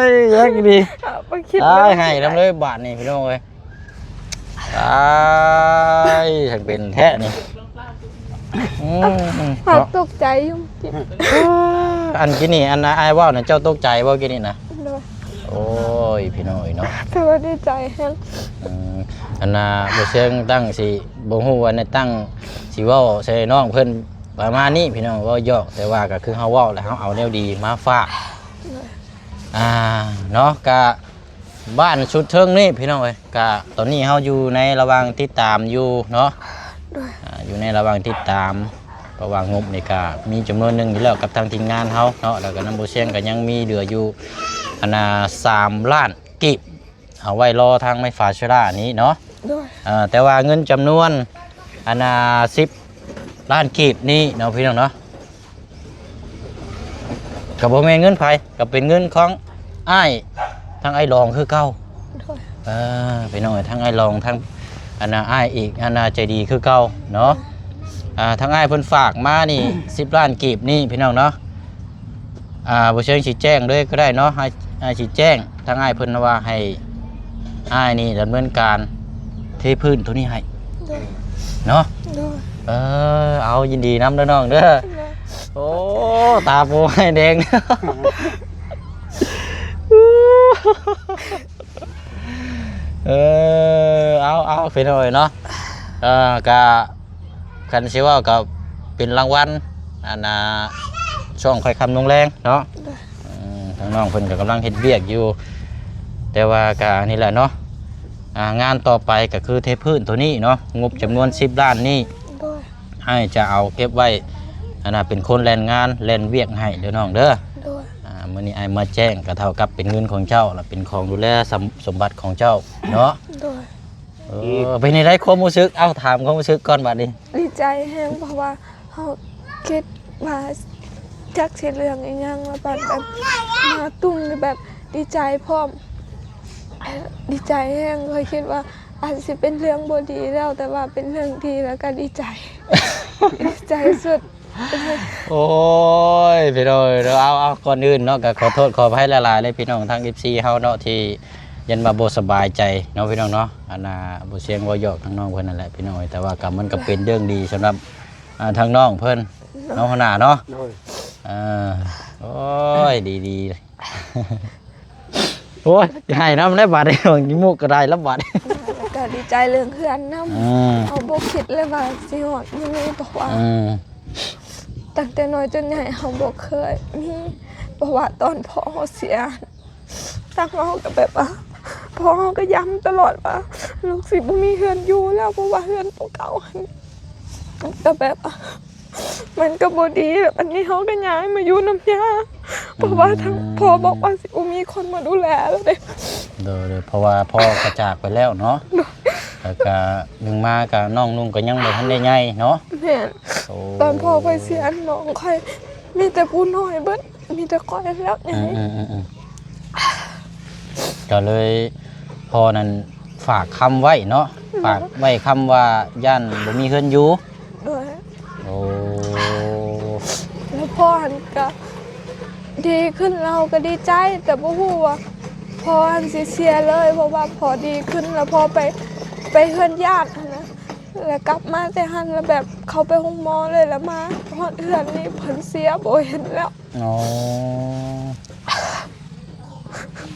ຍ ຍັງດີ ເອົາໄປຄິດ ອ້າຍ ເນາະ ໄຫ້ນຳເລີຍບາດນີ້ ພີ່ນ້ອງເອີຍ ອ້າຍ ຊ່າງເປັນແທ້ນີ້ ອືມ ເຮົາ ເນາະ ຕົກໃຈຢູ່ ເອີ ອັນກີ້ນີ້ ອັນອ້າຍເວົ້ານະ ເຈົ້າຕົກໃຈບໍ່ກີ້ນີ້ນະ? ໂດຍ ໂອ້ຍ ພີ່ນ້ອງເອີຍເນາະ ແຕ່ວ່າດີໃຈແຮງ ອືມ ອັນນ່າ ບໍ່ເຊີງຕັ້ງຊິ ບໍ່ຮູ້ວ່າໃນຕັ້ງຊິເວົ້າໃສ່ນ້ອງເພິ່ນປະມານນີ້ ພີ່ນ້ອງ ເວົ້າຫຍອກ ແຕ່ວ່າກໍຄືເຮົາເວົ້າແລ້ວ ເຮົາເອົາແນວດີມາຝາກ ໂດຍ ອ່າ ເນາະ ກະ ບ້ານສຸດເທິງນີ້ພີ່ນ້ອງເອີຍ ກະຕອນນີ້ເຮົາຢູ່ໃນລະຫວ່າງຕິດຕາມຢູ່ເນາະ ໂດຍ ອ່າ ຢູ່ໃນລະຫວ່າງຕິດຕາມ ເພາະວ່າງົບນີ້ກະມີຈຳນວນໜຶ່ງຢູ່ແລ້ວກັບທາງທີມງານເຮົາເນາະ ແລ້ວກະນຳບໍ່ຊຽງກະຍັງມີເຫຼືອຢູ່ ອັນນ່າ ສາມລ້ານກີບ ເອົາໄວ້ລໍທາງໄຟຟ້າໂຊລານີ້ເນາະ ໂດຍ ເອີ ແຕ່ວ່າເງິນຈຳນວນ ອັນນ່າ ສິບລ້ານກີບນີ້ເນາະ ພີ່ນ້ອງເນາະ ກໍບໍ່ແມ່ນເງິນໃຜ ກໍເປັນເງິນຂອງອ້າຍ ທາງອ້າຍລອງຄືເກົ່າ ໂດຍ ເອີ ພີ່ນ້ອງເອີຍ ທາງອ້າຍລອງ ທາງ ອັນນ່າ ອ້າຍອີກ ອັນນ່າ ໃຈດີຄືເກົ່າເນາະ ອ່າ ທາງອ້າຍເພິ່ນຝາກມານີ້ ສິບລ້ານກີບນີ້ ພີ່ນ້ອງເນາະ ອ່າ ບໍ່ເຊີງຊິແຈ້ງເລີຍກໍໄດ້ເນາະ ອ້າຍ ອ້າຍຊິແຈ້ງ ທາງອ້າຍເພິ່ນວ່າໃຫ້ອ້າຍນີ້ດຳເນີນການເທພື້ນໂຕນີ້ໃຫ້ ໂດຍ ເນາະ ໂດຍ ເອີ ເອົາ ຍິນດີນຳເດີນ້ອງເດີ ໂດຍ ໂອ້ ຕາປູໃຫ້ແດງ ເອີ ເອົາ ເອົາ ເປັນຫຍັງເນາະ ເອີ ກະ ຄັນຊິເວົ້າກໍເປັນລາງວັນ ອັນນ່າ ຊ່ວງຄ່ອຍຄ່ຳລົງແລງເນາະ ໂດຍ ອືມ ທາງນ້ອງເພິ່ນກໍກຳລັງເຮັດວຽກຢູ່ ແຕ່ວ່າກໍນີ້ແຫຼະເນາະ ອ່າ ງານຕໍ່ໄປກໍຄືເທພື້ນໂຕນີ້ເນາະ ງົບຈຳນວນສິບລ້ານນີ້ ໂດຍ ອ້າຍຈະເອົາເກັບໄວ້ ອັນນ່າ ເປັນຄົນແລ່ນງານແລ່ນວຽກໃຫ້ເດີນ້ອງເດີ ໂດຍ ອ່າ ມື້ນີ້ອ້າຍມາແຈ້ງກໍເທົ່າກັບເປັນເງິນຂອງເຈົ້າ ແລະເປັນຂອງດູແລສົມ ສົມບັດຂອງເຈົ້າເນາະ ໂດຍ ເອີ ເປັນໃດຄວາມຮູ້ສຶກ? ເອົ້າ ຖາມຄວາມຮູ້ສຶກກ່ອນບາດນີ້. ດີໃຈແຮງ ເພາະວ່າເຮົາຄິດວ່າຈັກຊິເລື່ອງອີ່ຫຍັງ ແລ້ວບັດແບບມາຕຸ້ມນີ້ແບບດີໃຈພ້ອມ ດີໃຈແຮງ. ຂ້ອຍຄິດວ່າອາດຊິເປັນເລື່ອງບໍ່ດີແລ້ວ ແຕ່ວ່າເປັນເລື່ອງດີ ແລ້ວກໍດີໃຈ ດີໃຈສຸດ. ໂອ້ຍ ພີ່ນ້ອງເອີຍ ເອົາ ເອົາ ກ່ອນອື່ນເນາະ ກໍຂໍໂທດຂໍອະໄພຫຼາຍໆເລີຍ ພີ່ນ້ອງທາງເອັຟຊີເຮົາເນາະ ທີ່ຢ້ານວ່າບໍ່ສະບາຍໃຈເນາະ ພີ່ນ້ອງເນາະ. ອັນນ່າ ບໍ່ຊຽງເວົ້າຫຍອກທາງນ້ອງເພິ່ນນັ້ນແຫຼະ ພີ່ນ້ອງເອີຍ ແຕ່ວ່າກໍມັນກໍເປັນເລື່ອງດີສຳລັບ ອ່າ ທາງນ້ອງເພິ່ນເນາະ ຫົວໜ້າເນາະ. ໂດຍ ເອີ ໂອ້ຍ ດີໆ ໂອ້ຍ ໃຫ້ນຳແລ້ວບາດນີ້ ຂີ້ມູກກໍໄດ້ແລ້ວບາດນີ້. ແລ້ວກໍດີໃຈເລື່ອງເຮືອນນຳ ອືມ ເຮົາບໍ່ຄິດເລີຍວ່າຊິຮອດມື້ນີ້ ເພາະວ່າ ອືມ ຕັ້ງແຕ່ນ້ອຍຈົນໃຫຍ່ເຮົາບໍ່ເຄີຍມີ ເພາະວ່າຕອນພໍ່ເຮົາເສຍ ທາງເຮົາກໍແບບວ່າ ພໍ່ເຮົາກໍຢ້ຳຕະຫຼອດວ່າ ລູກຊິບໍ່ມີເຮືອນຢູ່ແລ້ວ ເພາະວ່າເຮືອນໂຕເກົ່າຫັ້ນກໍແບບວ່າ ມັນກໍບໍ່ດີ. ແລ້ວບັດນີ້ເຮົາກໍຍ້າຍມາຢູ່ນຳຍ່າ ເພາະວ່າທາງ ອືມ ພໍ່ບອກວ່າຊິບໍ່ມີຄົນມາດູແລແລ້ວເດ້. ໂດຍ ໂດຍ ເພາະວ່າພໍ່ກໍຈາກໄປແລ້ວເນາະ. ໂດຍ ແລ້ວກໍໜຶ່ງມາກໍນ້ອງນຸ່ງກໍຍັງບໍ່ທັນໄດ້ໃຫຍ່ເນາະ. ແມ່ນ ໂອ້ ຕອນພໍ່ຂ້ອຍເສຍ ນ້ອງຂ້ອຍມີແຕ່ຜູ້ນ້ອຍເບິດ ມີແຕ່ຂ້ອຍແລ້ວໃຫຍ່. ອືມໆໆໆ ກໍເລີຍພໍ່ນັ້ນຝາກຄຳໄວ້ເນາະ. ໂດຍ ຝາກໄວ້ຄຳວ່າຢ້ານບໍ່ມີເຮືອນຢູ່. ໂດຍ ໂອ້ ແລ້ວພໍ່ຫັ້ນກໍດີຂຶ້ນ ເຮົາກໍດີໃຈ ແຕ່ບໍ່ຮູ້ວ່າ ພໍ່ຫັ້ນຊິເສຍເລີຍ ເພາະວ່າພໍ່ດີຂຶ້ນ ແລ້ວພໍ່ໄປ ໄປເຮືອນຍາດຫັ້ນນະ ແລ້ວກັບມາແຕ່ຫັ້ນ ແລ້ວແບບເຂົ້າໄປໂຮງໝໍເລີຍ ແລ້ວມາຮອດເຮືອນນີ້ເພິ່ນເສຍ ບໍ່ເຫັນແລ້ວ. ອໍ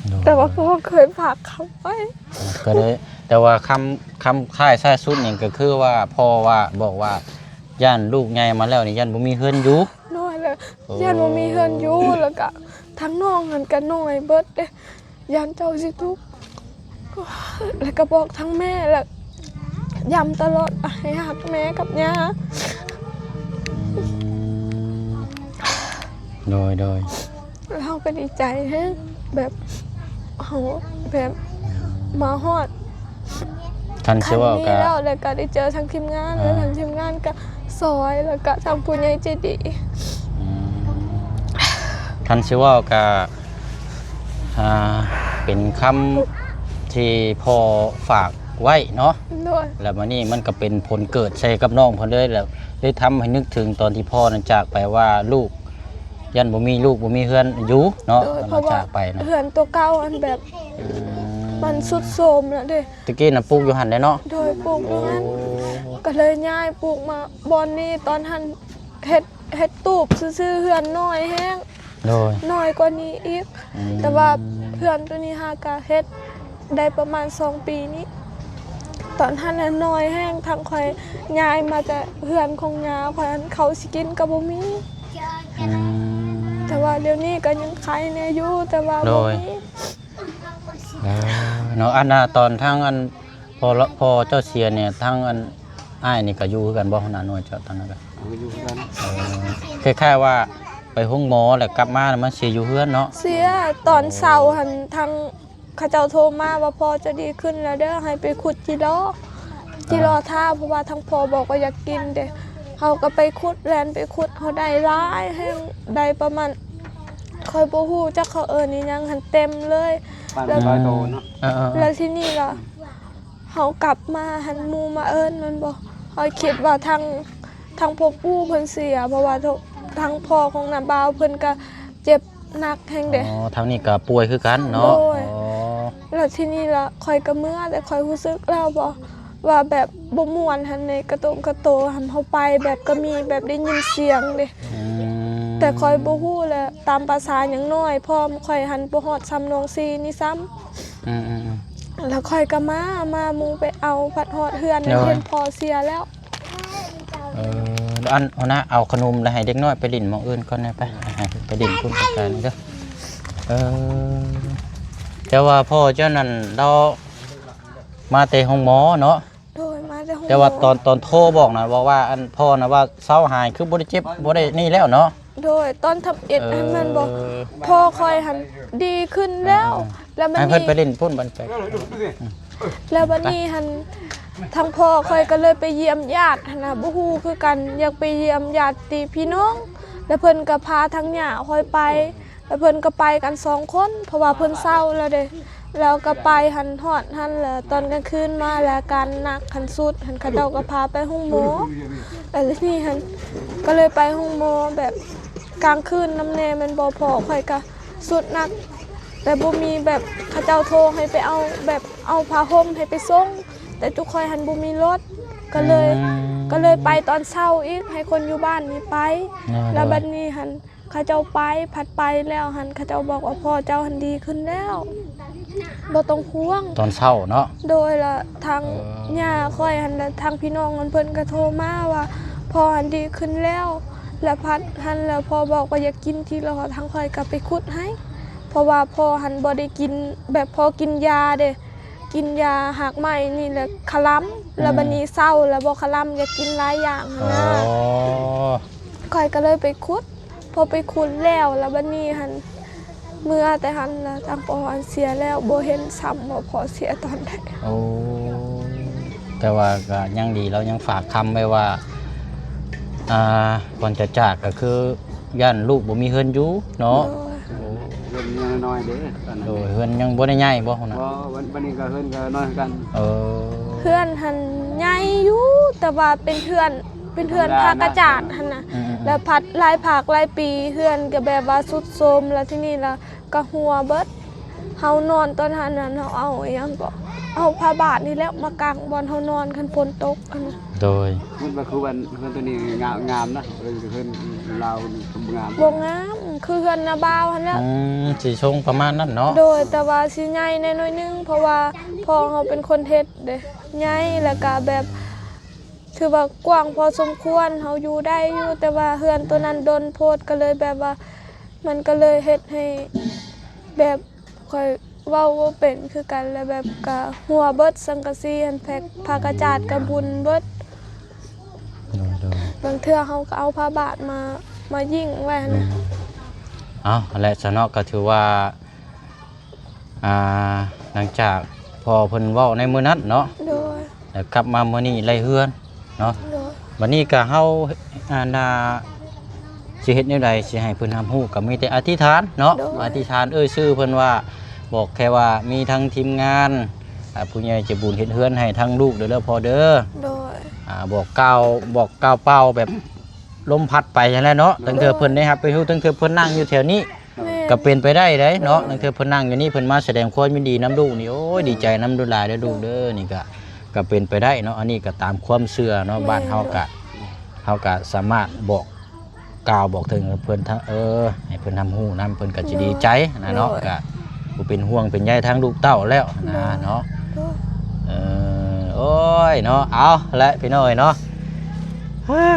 ໂດຍ ແຕ່ວ່າພໍ່ເຄີຍຝາກຄຳໄວ້ ກໍເລີຍ ແຕ່ວ່າຄຳ ຄຳທ້າຍທ້າຍສຸດນີ້ກໍຄືວ່າ ພໍ່ວ່າ ບອກວ່າ ຢ້ານລູກໃຫຍ່ມາແລ້ວນີ້ ຢ້ານບໍ່ມີເຮືອນຢູ່. ໂດຍ ແລ້ວ ໂອ້ ຢ້ານບໍ່ມີເຮືອນຢູ່ ແລ້ວກະທາງນ້ອງຫັ້ນກະນ້ອຍເບິດເດ້ ຢ້ານເຈົ້າຊິທຸກ ແລ້ວກະບອກທາງແມ່ ແລ້ວຢ້ຳຕະຫຼອດວ່າໃຫ້ຮັກແມ່ກັບຍ່າ. ອືມ ໂດຍ ໂດຍ ເຮົາກໍດີໃຈແຮງ ແບບເຮົາແບບມາຮອດ ຄັນຊິເວົ້າກໍ ຂັ້ນນີ້ແລ້ວ ແລ້ວກໍໄດ້ເຈີທາງທີມງານ ເອີ ແລ້ວທາງທີມງານກໍຊ່ອຍ ແລ້ວກໍທາງຜູ້ໃຫຍ່ໃຈດີ. ອືມ ຄັນຊິເວົ້າກໍ ອ່າ ເປັນຄຳທີ່ພໍ່ຝາກໄວ້ເນາະ. ໂດຍ ແລ້ວບັດນີ້ມັນກໍເປັນຜົນເກີດໃສ່ກັບນ້ອງເພິ່ນເລີຍ ແລ້ວໄດ້ທຳໃຫ້ນຶກເຖິງຕອນທີ່ພໍ່ນັ້ນຈາກໄປວ່າ ລູກ ຢ້ານບໍ່ມີລູກ ບໍ່ມີເຮືອນຢູ່ເນາະ. ໂດຍ ເພາະວ່າຈາກໄປເນາະ ເຮືອນຕົວເກົ່າອັນແບບ ອືມ ມັນຊຸດໂຊມແລ້ວເດ້. ຕະກີ້ນະປູກຢູ່ຫັ້ນເດ້ເນາະ. ໂດຍ ປູກຢູ່ຫັ້ນ. ໂອ້ ກໍເລີຍຍ້າຍປູກມາບ່ອນນີ້ ຕອນຫັ້ນເຮັດ ເຮັດຕູບຊື່ໆ ເຮືອນນ້ອຍແຮງ. ໂດຍ ນ້ອຍກວ່ານີ້ອີກ. ອືມ ແຕ່ວ່າເຮືອນໂຕນີ້ຫາກະເຮັດໄດ້ປະມານສອງປີນີ້ ຕອນຫັ້ນນະນ້ອຍແຮງ ທັງຂ້ອຍຍ້າຍມາແຕ່ເຮືອນຂອງຍ່າຂ້ອຍ ອັນເຂົ້າຊິກິນກໍບໍ່ມີ. ອືມ ແຕ່ວ່າດຽວນີ້ກໍຍັງໄຄແດ່ຢູ່ ແຕ່ວ່າ ໂດຍ ບໍ່ມີ. ເອີ ເນາະ ອັນນ່າ ຕອນທາງອັນພໍ່ ພໍ່ເຈົ້າເສຍນີ້ ທາງອັນອ້າຍນີ້ກໍຢູ່ຄືກັນບໍ່ ຫົວໜ້າໜ່ວຍເຈົ້າຕອນນັ້ນ? ເອີ ຢູ່ຄືກັນ. ເອີ ຄ້າຍໆວ່າໄປໂຮງໝໍ ແລ້ວກັບມາແລ້ວມາເສຍຢູ່ເຮືອນເນາະ. ເສຍຕອນເຊົ້າຫັ້ນ ທາງເຂົາເຈົ້າໂທມາວ່າ ພໍ່ເຈົ້າດີຂຶ້ນແລ້ວເດີ ໃຫ້ໄປຂຸດຈີລໍ ຈີລໍຖ້າ ເພາະວ່າທາງພໍ່ບອກວ່າຢາກກິນເດ້. ເຮົາກໍໄປຂຸດ ແລ່ນໄປຂຸດ ເຮົາໄດ້ຫຼາຍແຮງ ໄດ້ປະມານ ຂ້ອຍບໍ່ຮູ້ຈັກເຂົາເອີ້ນອີ່ຫຍັງຫັ້ນ ເຕັມເລີຍ. ປານຮ້ອຍໂຕເນາະ. ເອີໆໆ ແລ້ວທີນີ້ລະ ເຮົາກັບມາຫັ້ນ ໝູ່ມາເອີ້ນແມ່ນບໍ່? ເຮົາຄິດວ່າທາງ ທາງພໍ່ປູ່ເພິ່ນເສຍ ເພາະວ່າທາງພໍ່ຂອງນ້າບ່າວເພິ່ນກະເຈັບໜັກແຮງເດ້. ອໍ ທາງນີ້ກະປ່ວຍຄືກັນເນາະ. ໂດຍ. ອໍ ແລ້ວທີນີ້ລະ ຂ້ອຍກະເມືອ ແຕ່ຂ້ອຍຮູ້ສຶກແລ້ວບໍ່ ວ່າແບບບໍ່ມ່ວນຫັ້ນເດ້ ກະໂຕງກະໂຕຫັ້ນ ເຮົາໄປແບບກະມີແບບໄດ້ຍິນສຽງເດ້. ອືມ ແຕ່ຂ້ອຍບໍ່ຮູ້ແຫຼະ ຕາມພາສາຍັງນ້ອຍ ພ້ອມຂ້ອຍຫັ້ນບໍ່ຮອດຊ່ຳ ມ.ສີ່ ນີ້ຊ້ຳ. ອືມໆໆ ແລ້ວຂ້ອຍກໍມາ ມາໝູ່ໄປເອົາ ພັດຮອດເຮືອນ ໂດຍ ເຫັນພໍ່ເສຍແລ້ວ. ເອີ ອັນ ຫົວໜ້າ ເອົາຂະໜົມ ແລ້ວໃຫ້ເດັກນ້ອຍໄປຫຼິ້ນໝ່ອງອື່ນກ່ອນແດ່ໄປ ໃຫ້ໄປຫຼິ້ນພຸ້ນໄປການເດີ. ເອີ ແຕ່ວ່າພໍ່ເຈົ້ານັ້ນລາວມາແຕ່ໂຮງໝໍເນາະ. ໂດຍ ມາແຕ່ໂຮງໝໍ. ແຕ່ວ່າຕອນ ຕອນໂທບອກນະ ບອກວ່າ ອັນ ພໍ່ນະວ່າເຊົາຫາຍ ຄືບໍ່ໄດ້ເຈັບ ບໍ່ໄດ້ນີ້ແລ້ວເນາະ. ໂດຍ ຕອນທຳອິດຫັ້ນແມ່ນບໍ່? ເອີ ພໍ່ຂ້ອຍຫັ້ນດີຂຶ້ນແລ້ວ. ເອີ ແລ້ວບັດນີ້ ໃຫ້ເພິ່ນໄປຫຼິ້ນພຸ້ນບັດໄປ ແລ້ວບັດນີ້ຫັ້ນ ທາງພໍ່ຂ້ອຍກໍເລີຍໄປຢ້ຽມຍາດຫັ້ນນະ ບໍ່ຮູ້ຄືກັນ ຢາກໄປຢ້ຽມຍາດຕິພີ່ນ້ອງ ແລ້ວເພິ່ນກໍພາທາງຍ່າຂ້ອຍໄປ ແລ້ວເພິ່ນກໍໄປກັນສອງຄົນ ເພາະວ່າເພິ່ນເຊົາແລ້ວເດ້. ແລ້ວກໍໄປຫັ້ນ ຮອດຫັ້ນແລ້ວ ຕອນກາງຄືນມາແລ້ວ ອາການໜັກຂັ້ນສຸດຫັ້ນ ເຂົາເຈົ້າກໍພາໄປໂຮງໝໍ. ແລ້ວທີນີ້ຫັ້ນ ກໍເລີຍໄປໂຮງໝໍ ແບບກາງຄືນນຳແດ່ແມ່ນບໍ່? ພໍ່ຂ້ອຍກໍສຸດໜັກ ແບບບໍ່ມີ ແບບເຂົາເຈົ້າໂທໃຫ້ໄປເອົາ ແບບເອົາຜ້າຫົ່ມໃຫ້ໄປສົ່ງ ແຕ່ຕຸຂ້ອຍຫັ້ນບໍ່ມີລົດ ກໍເລີຍ ອືມ ກໍເລີຍໄປຕອນເຊົ້າອີກ ໃຫ້ຄົນຢູ່ບ້ານນີ້ໄປ. ໂດຍ ແລ້ວບັດນີ້ຫັ້ນ ເຂົາເຈົ້າໄປ ພັດໄປແລ້ວຫັ້ນ ເຂົາເຈົ້າບອກວ່າ ພໍ່ເຈົ້າຫັ້ນດີຂຶ້ນແລ້ວ ບໍ່ຕ້ອງຫ່ວງ. ຕອນເຊົ້າເນາະ. ໂດຍ ລະທາງ ເອີ ຍ່າຂ້ອຍຫັ້ນ ລະທາງພີ່ນ້ອງຫັ້ນ ເພິ່ນກໍໂທມາວ່າ ພໍ່ຫັ້ນດີຂຶ້ນແລ້ວ ລະພັດຫັ້ນ ລະພໍ່ບອກວ່າຢາກກິນຈີລໍ ທາງຂ້ອຍກໍໄປຂຸດໃຫ້ ເພາະວ່າພໍ່ຫັ້ນບໍ່ໄດ້ກິນ ແບບພໍ່ກິນຢາເດ້ ກິນຢາຮາກໄມ້ນີ້ແຫຼະ ຄະລຳ ອໍ ລະບັດນີ້ເຊົາລະບໍ່ຄະລຳ ຢາກກິນຫຼາຍຢ່າງຫັ້ນນະ. ອໍ ຂ້ອຍກໍເລີຍໄປຂຸດ ພໍໄປຂຸດແລ້ວ ລະບັດນີ້ຫັ້ນ ເມືອແຕ່ຫັ້ນລະ ທາງພໍ່ຫັ້ນເສຍແລ້ວ ບໍ່ເຫັນຊ້ຳວ່າພໍ່ເສຍຕອນໃດ. ໂອ້ ແຕ່ວ່າກໍຍັງດີ ລາວຍັງຝາກຄຳໄວ້ວ່າ ອ່າ ກ່ອນຈະຈາກກໍຄື ຢ້ານລູກບໍ່ມີເຮືອນຢູ່ເນາະ. ໂດຍ ໂອ້ ເຮືອນຍັງນ້ອຍເດ້ຕອນນັ້ນ. ໂດຍ ເຮືອນຍັງບໍ່ໄດ້ໃຫຍ່ບໍ່ຫັ້ນນະ? ບໍ່ ບັດ ບັດນີ້ກໍເຮືອນກໍນ້ອຍຄືກັນ. ເອີ ເຮືອນຫັ້ນໃຫຍ່ຢູ່ ແຕ່ວ່າເປັນເຮືອນ ເປັນເຮືອນພາກກະຈາດຫັ້ນນະ. ອືມໆໆ ແລ້ວພັດຫຼາຍພາກຫຼາຍປີ ເຮືອນກໍແບບວ່າຊຸດໂຊມ ແລ້ວທີນີ້ລະກໍຮົ່ວເບິດ. ເຮົານອນຕອນຫັ້ນນັ້ນ ເຮົາເອົາອີ່ຫຍັງເກາະ ເອົາຜ້າບາດນີ້ແຫຼະມາກາງບ່ອນເຮົານອນ ຄັນຝົນຕົກຫັ້ນນະ. ໂດຍ ມັນກໍຄືວ່າເຮືອນ ເຮືອນຕົວນີ້ງາມ ງາມນະ ເອີ ເຮືອນລາວນີ້ກໍງາມ. ບໍ່ງາມ ຄືເຮືອນນາບ່າວຫັ້ນແຫຼະ. ອືມ ຊິຊົງປະມານນັ້ນເນາະ. ໂດຍ ແຕ່ວ່າຊິໃຫຍ່ແດ່ໜ້ອຍໜຶ່ງ ເພາະວ່າພໍ່ເຮົາເປັນຄົນເຮັດເດ້ ໃຫຍ່ ແລ້ວກະແບບ ຖືວ່າກວ້າງພໍສົມຄວນ ເຮົາຢູ່ໄດ້ຢູ່ ແຕ່ວ່າເຮືອນໂຕນັ້ນດົນໂພດ ກໍເລີຍແບບວ່າ ມັນກໍເລີຍເຮັດໃຫ້ແບບ ຂ້ອຍເວົ້າບໍ່ເປັນຄືກັນ ແລ້ວແບບກະຮົ່ວເບິດ ສັງກະສີຫັ້ນ ແພັກຜ້າກະຈາດກະບຸ່ນເບິດ. ໂດຍໆ ບາງເທື່ອເຮົາກໍເອົາຜ້າບາດມາ ມາຍິງໄວ້ຫັ້ນນະ. ແມ່ນ ເອົ້າ ຫັ້ນແຫຼະຊະເນາະ ກໍຖືວ່າ ອ່າ ຫຼັງຈາກພໍ່ເພິ່ນເວົ້າໃນມື້ນັ້ນເນາະ ໂດຍ ແລ້ວກັບມາມື້ນີ້ໄລ່ເຮືອນເນາະ. ໂດຍ ບັດນີ້ກໍເຮົາ ອັນນ່າ ຊິເຮັດແນວໃດ ຊິໃຫ້ເພິ່ນຮັບຮູ້ ກໍມີແຕ່ອະທິຖານເນາະ. ໂດຍ ອະທິຖານເອີ່ຍຊື່ເພິ່ນວ່າ ບອກແຄ່ວ່າມີທາງທີມງານ ອ່າ ຜູ້ໃຫຍ່ໃຈບຸນເຮັດເຮືອນໃຫ້ທາງລູກເດີ ເດີພໍ່ເດີ. ໂດຍ ອ່າ ບອກກ່າວ ບອກກ່າວເປົ່າແບບລົມພັດໄປຫັ້ນແຫຼະເນາະ. ໂດຍ ລາງເທື່ອເພິ່ນໄດ້ຮັບໄປຮູ້ ລາງເທື່ອເພິ່ນນັ່ງຢູ່ແຖວນີ້ ແມ່ນ ກໍເປັນໄປໄດ້ເດ້ເນາະ. ໂດຍ ລາງເທື່ອເພິ່ນນັ່ງຢູ່ນີ້ ເພິ່ນມາສະແດງຄວາມຍິນດີນຳລູກນີ້ ໂອ້ຍ ໂດຍ ດີໃຈນຳຫຼາຍເດີລູກເດີ. ໂດຍ ນີ້ກໍ ກໍເປັນໄປໄດ້ເນາະ ອັນນີ້ກໍຕາມຄວາມເຊື່ອເນາະ. ແມ່ນ ບ້ານເຮົາກໍ ໂດຍ ເຮົາກໍສາມາດບອກກ່າວບອກເຖິງເພິ່ນ ເອີ ໃຫ້ເພິ່ນຮັບຮູ້ນຳ ເພິ່ນກໍຈະ ໂດຍ ດີໃຈນະເນາະ. ໂດຍ ກໍບໍ່ເປັນຫ່ວງເປັນໃຍທາງລູກເຕົ້າແລ້ວນະເນາະ. ໂດຍ ໂດຍ ເອີ ໂອ້ຍເນາະ ເອົາແຫຼະພີ່ນ້ອງເອີຍເນາະ.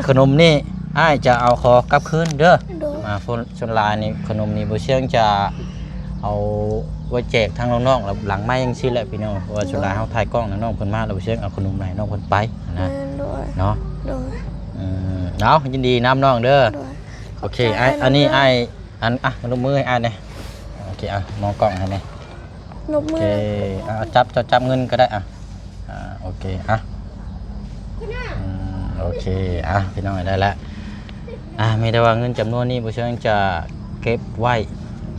ຂະໜົມນີ້ອ້າຍຈະເອົາຂໍກັບຄືນເດີ. ໂດຍ ອ່າ ສ່ວນຫຼາຍນີ້ຂະໜົມນີ້ບໍ່ຊຽງຈະເອົາໄວ້ແຈກທາງນ້ອງໆ ຫຼັງໄມຈັ່ງຊີ້ແຫຼະພີ່ນ້ອງ ເພາະວ່າ ໂດຍ ສ່ວນຫຼາຍເຮົາຖ່າຍກ້ອງນະ ນ້ອງເພິ່ນມາແລ້ວບໍ່ຊຽງເອົາຂະໜົມໃຫ້ນ້ອງເພິ່ນໄປນະ. ແມ່ນ ໂດຍ ເນາະ. ໂດຍ ອືມ ເອົາ ຍິນດີນຳນ້ອງເດີ. ໂດຍ ໂອເຄ ຂອບໃຈອ້າຍ ອັນນີ້ ນຳເດີ ອ້າຍ ອັນ ອ່ະ ຍົກມືໃຫ້ອ້າຍແດ່. ໂອເຄ ອ່ະ ມອງກ້ອງໃຫ້ແດ່. ນົບມື ໂອເຄ ອ່ະ ຈັບ ຈັບ ຈັບເງິນກໍໄດ້ ອ່ະ ອ່າ ໂອເຄ ອ່ະ ອືມ ໂອເຄ ອ່ະ ພີ່ນ້ອງ ໄດ້ແລ້ວ ອ່າ ມີແຕ່ວ່າເງິນຈຳນວນນີ້ບໍ່ເຊີງຈະເກັບໄວ້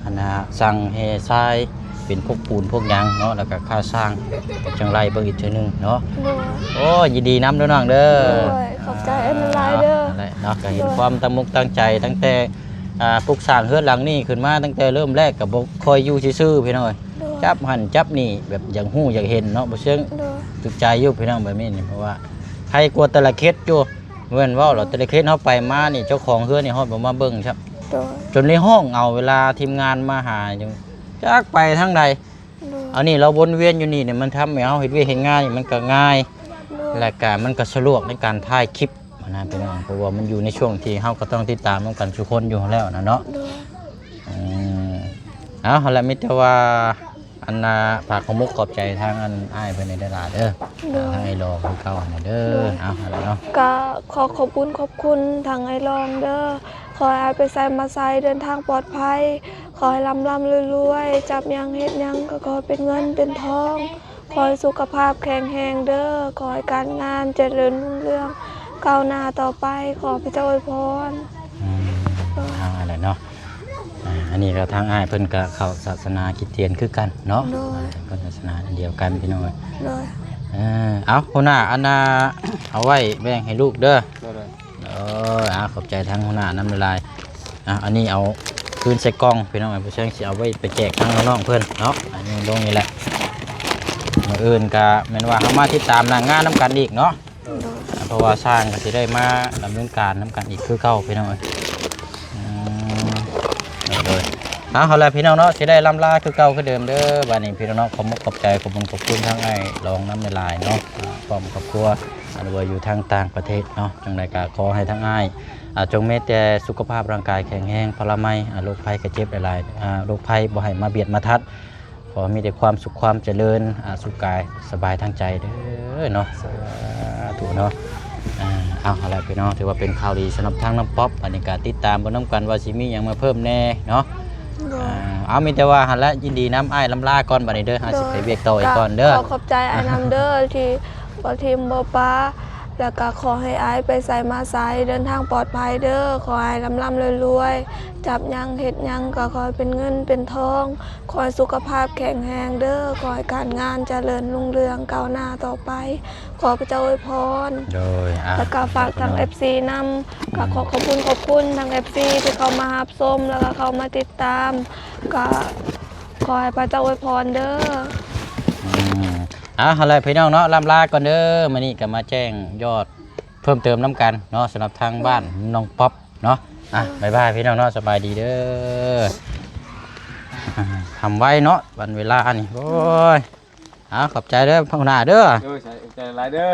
ອັນນ່າ ສັ່ງແຮ່ຊາຍ ເປັນພວກປູນພວກຫຍັງເນາະ ແລ້ວກໍຄ່າຊ່າງ ກໍຈັ່ງໄລ່ເບິ່ງອີກເທື່ອໜຶ່ງເນາະ. ໂດຍ ໂອ້ ຍິນດີນຳເດີນ້ອງເດີ. ໂດຍ ຂອບໃຈຫຼາຍໆເດີ. ອ່າ ນັ້ນແຫຼະເນາະ ກໍເຫັນ ໂດຍ ຄວາມຕັ້ງອົກຕັ້ງໃຈ ຕັ້ງແຕ່ ອ່າ ປຸກສ້າງເຮືອນຫຼັງນີ້ຂຶ້ນມາ ຕັ້ງແຕ່ເລີ່ມແລກກໍບໍ່ຄ່ອຍຢູ່ຊື່ໆ ພີ່ນ້ອງເອີຍ. ໂດຍ ຈັບຫັ້ນຈັບນີ້ ແບບຢາກຮູ້ຢາກເຫັນເນາະ ບໍ່ເຊີງ. ໂດຍ ຖືກໃຈຢູ່ພີ່ນ້ອງ ແບບນີ້ນີ້ ເພາະວ່າໄຄກວ່າແຕ່ລະເຂດຢູ່ ແມ່ນເວົ້າແລ້ວ ໂດຍ ແຕ່ລະເຂດເຮົາໄປມານີ້ ເຈົ້າຂອງເຮືອນນີ້ຮອດບໍ່ມາເບິ່ງຊ້ຳ. ໂດຍ ຈົນໄດ້ຮ້ອງເອົາ ເວລາທີມງານມາຫາ ຈັກໄປທາງໃດ. ໂດຍ ອັນນີ້ລາວວົນວຽນຢູ່ນີ້ນີ້ ມັນທຳໃຫ້ເຮົາເຮັດວຽກເຮັດງານນີ້ມັນກໍງ່າຍ. ໂດຍ ແລະກະມັນກໍສະດວກໃນການຖ່າຍຄລິບຫັ້ນນະ ໂດຍ ພີ່ນ້ອງ ເພາະວ່າມັນຢູ່ໃນຊ່ວງທີ່ເຮົາກໍຕ້ອງຕິດຕາມນຳກັນສູ່ຄົນຢູ່ຫັ້ນແລ້ວນະເນາະ. ໂດຍ ອືມ ເອົາ ຫັ້ນແຫຼະ ມີແຕ່ວ່າ ອັນນ່າ ຝາກຂອບມຸກຂອບໃຈທາງອັນອ້າຍເພິ່ນໃຫ້ຫຼາຍໆເດີ. ໂດຍ ທາງອ້າຍລອງຄືເກົ່າຫັ້ນນະເດີ. ໂດຍ ເອົາ ຫັ້ນແຫຼະເນາະ ກະຂໍຂອບບຸນຂອບຄຸນທາງອ້າຍລອງເດີ. ຂໍໃຫ້ອ້າຍໄປໃສມາໃສເດີນທາງປອດໄພ. ຂໍໃຫ້ລ່ຳໆລວຍໆ ຈັບຫຍັງເຮັດຫຍັງກໍຂໍໃຫ້ເປັນເງິນເປັນທອງ. ຂໍໃຫ້ສຸຂະພາບແຂງແຮງເດີ. ຂໍໃຫ້ການງານຈະເລີນຮຸ່ງເຮືອງກ້າວໜ້າຕໍ່ໄປ. ຂໍພະເຈົ້າອວຍພອນ. ອືມ ເອົາ ຫັ້ນແຫຼະເນາະ. ອ່າ ອັນນີ້ກໍທາງອ້າຍເພິ່ນກໍເຂົ້າສາສະໜາຄຣິສຕຽນຄືກັນເນາະ. ໂດຍ ເພິ່ນສາສະໜາອັນດຽວກັນ ພີ່ນ້ອງເອີຍ. ໂດຍ ເອີ ເອົາ ຫົວໜ້າ ອັນນ່າ ເອົາໄວ້ແບ່ງໃຫ້ລູກເດີ. ໂດຍ ເອີ ເອົາ ຂອບໃຈທາງຫົວໜ້ານຳຫຼາຍໆ. ອ່ະ ອັນນີ້ເອົາຄືນໃສ່ກ່ອງ ພີ່ນ້ອງເອີຍ ຜູ້ຊ່າງຊິເອົາໄວ້ໄປແຈກທາງນ້ອງໆເພິ່ນເນາະ. ອັນນີ້ລົງນີ້ແຫຼະ ມື້ອື່ນກະແມ່ນວ່າເຮົາມາຕິດຕາມໜ້າງານນຳກັນອີກເນາະ. ໂດຍ ອ່າ ເພາະວ່າຊ່າງກໍຊິໄດ້ມາດຳເນີນການນຳກັນອີກຄືເກົ່າ ພີ່ນ້ອງເອີຍ. ອືມ ໂດຍ ເອົາ ເອົາລະ ພີ່ນ້ອງເນາະ ຊິໄດ້ລ່ຳລາຄືເກົ່າຄືເດີມເດີ. ບາດນີ້ ພີ່ນ້ອງເນາະ ຂອບມຸກຂອບໃຈ ຂອບບຸນຂອບຄຸນທາງອ້າຍລອງນຳຫຼາຍໆເນາະ ອ່າ ພ້ອມຄອບຄົວ ອ່າ ຫຼືວ່າຢູ່ທາງຕ່າງປະເທດເນາະ. ຈັ່ງໃດກໍຂໍໃຫ້ທາງອ້າຍ ອ່າ ຈົ່ງມີແຕ່ສຸຂະພາບຮ່າງກາຍແຂງແຮງ ພະລາໄມ ອ່າ ໂລກໄພໄຂ້ເຈັບຫຼາຍໆ ອ່າ ໂລກໄພບໍ່ໃຫ້ມາບຽດມາທັດ. ຂໍໃຫ້ມີແຕ່ຄວາມສຸກຄວາມຈະເລີນ ອ່າ ສຸກກາຍສະບາຍທາງໃຈເດີເນາະ. ສາທຸເນາະ. ອ່າ ເອົາ ຫັ້ນແຫຼະພີ່ນ້ອງ ຖືວ່າເປັນຂ່າວດີສຳລັບທາງນ້ອງປັອບ. ອັນນີ້ກໍຕິດຕາມເບິ່ງນຳກັນວ່າຊິມີຫຍັງມາເພີ່ມແດ່ເນາະ. ໂດຍ ອ່າ ເອົາ ມີແຕ່ວ່າຫັ້ນແຫຼະ ຍິນດີນຳອ້າຍ ລ່ຳລາກ່ອນບາດນີ້ເດີ. ໂດຍ ອ້າຍຊິໄປວຽກຕໍ່ອີກກ່ອນເດີ. ກໍຂໍຂອບໃຈອ້າຍນຳເດີ ທີ່ບໍ່ຖິ້ມບໍ່ປະ ແລ້ວກໍຂໍໃຫ້ອ້າຍໄປໃສມາໃສເດີນທາງປອດໄພເດີ. ຂໍໃຫ້ລ່ຳໆລວຍໆ ຈັບຫຍັງເຮັດຫຍັງກໍຂໍໃຫ້ເປັນເງິນເປັນທອງ. ຂໍໃຫ້ສຸຂະພາບແຂງແຮງເດີ. ຂໍໃຫ້ການງານຈະເລີນຮຸ່ງເຮືອງກ້າວໜ້າຕໍ່ໄປ. ຂໍພະເຈົ້າອວຍພອນ. ໂດຍ ອ່າ ແລ້ວກໍຝາກທາງ ເອັຟຊີ ນຳ ກໍ ອືມ ຂໍຂອບຄຸນຂອບຄຸນທາງ ເອັຟຊີ ທີ່ເຂົ້າມາຮັບຊົມ ແລ້ວກໍເຂົ້າມາຕິດຕາມ. ກໍ ຂ ຂໍໃຫ້ພະເຈົ້າອວຍພອນເດີ. ອືມ ເອົາ ຫັ້ນແຫຼະພີ່ນ້ອງເນາະ ລ່ຳລາກ່ອນເດີ. ມື້ນີ້ກໍມາແຈ້ງຍອດເພີ່ມເຕີມນຳກັນເນາະ ສຳລັບທາງບ້ານນ້ອງປັອບເນາະ. ອ່ະ ບາຍບາຍພີ່ນ້ອງເນາະ ສະບາຍດີເດີ. ອ່າ ທຳໄວເນາະ ວັນເວລານີ້ ໂອ້ຍ. ເອົາ ຂອບໃຈເດີ ຫົວໜ້າເດີ. ໂດຍ ຂອບໃຈຫຼາຍເດີ.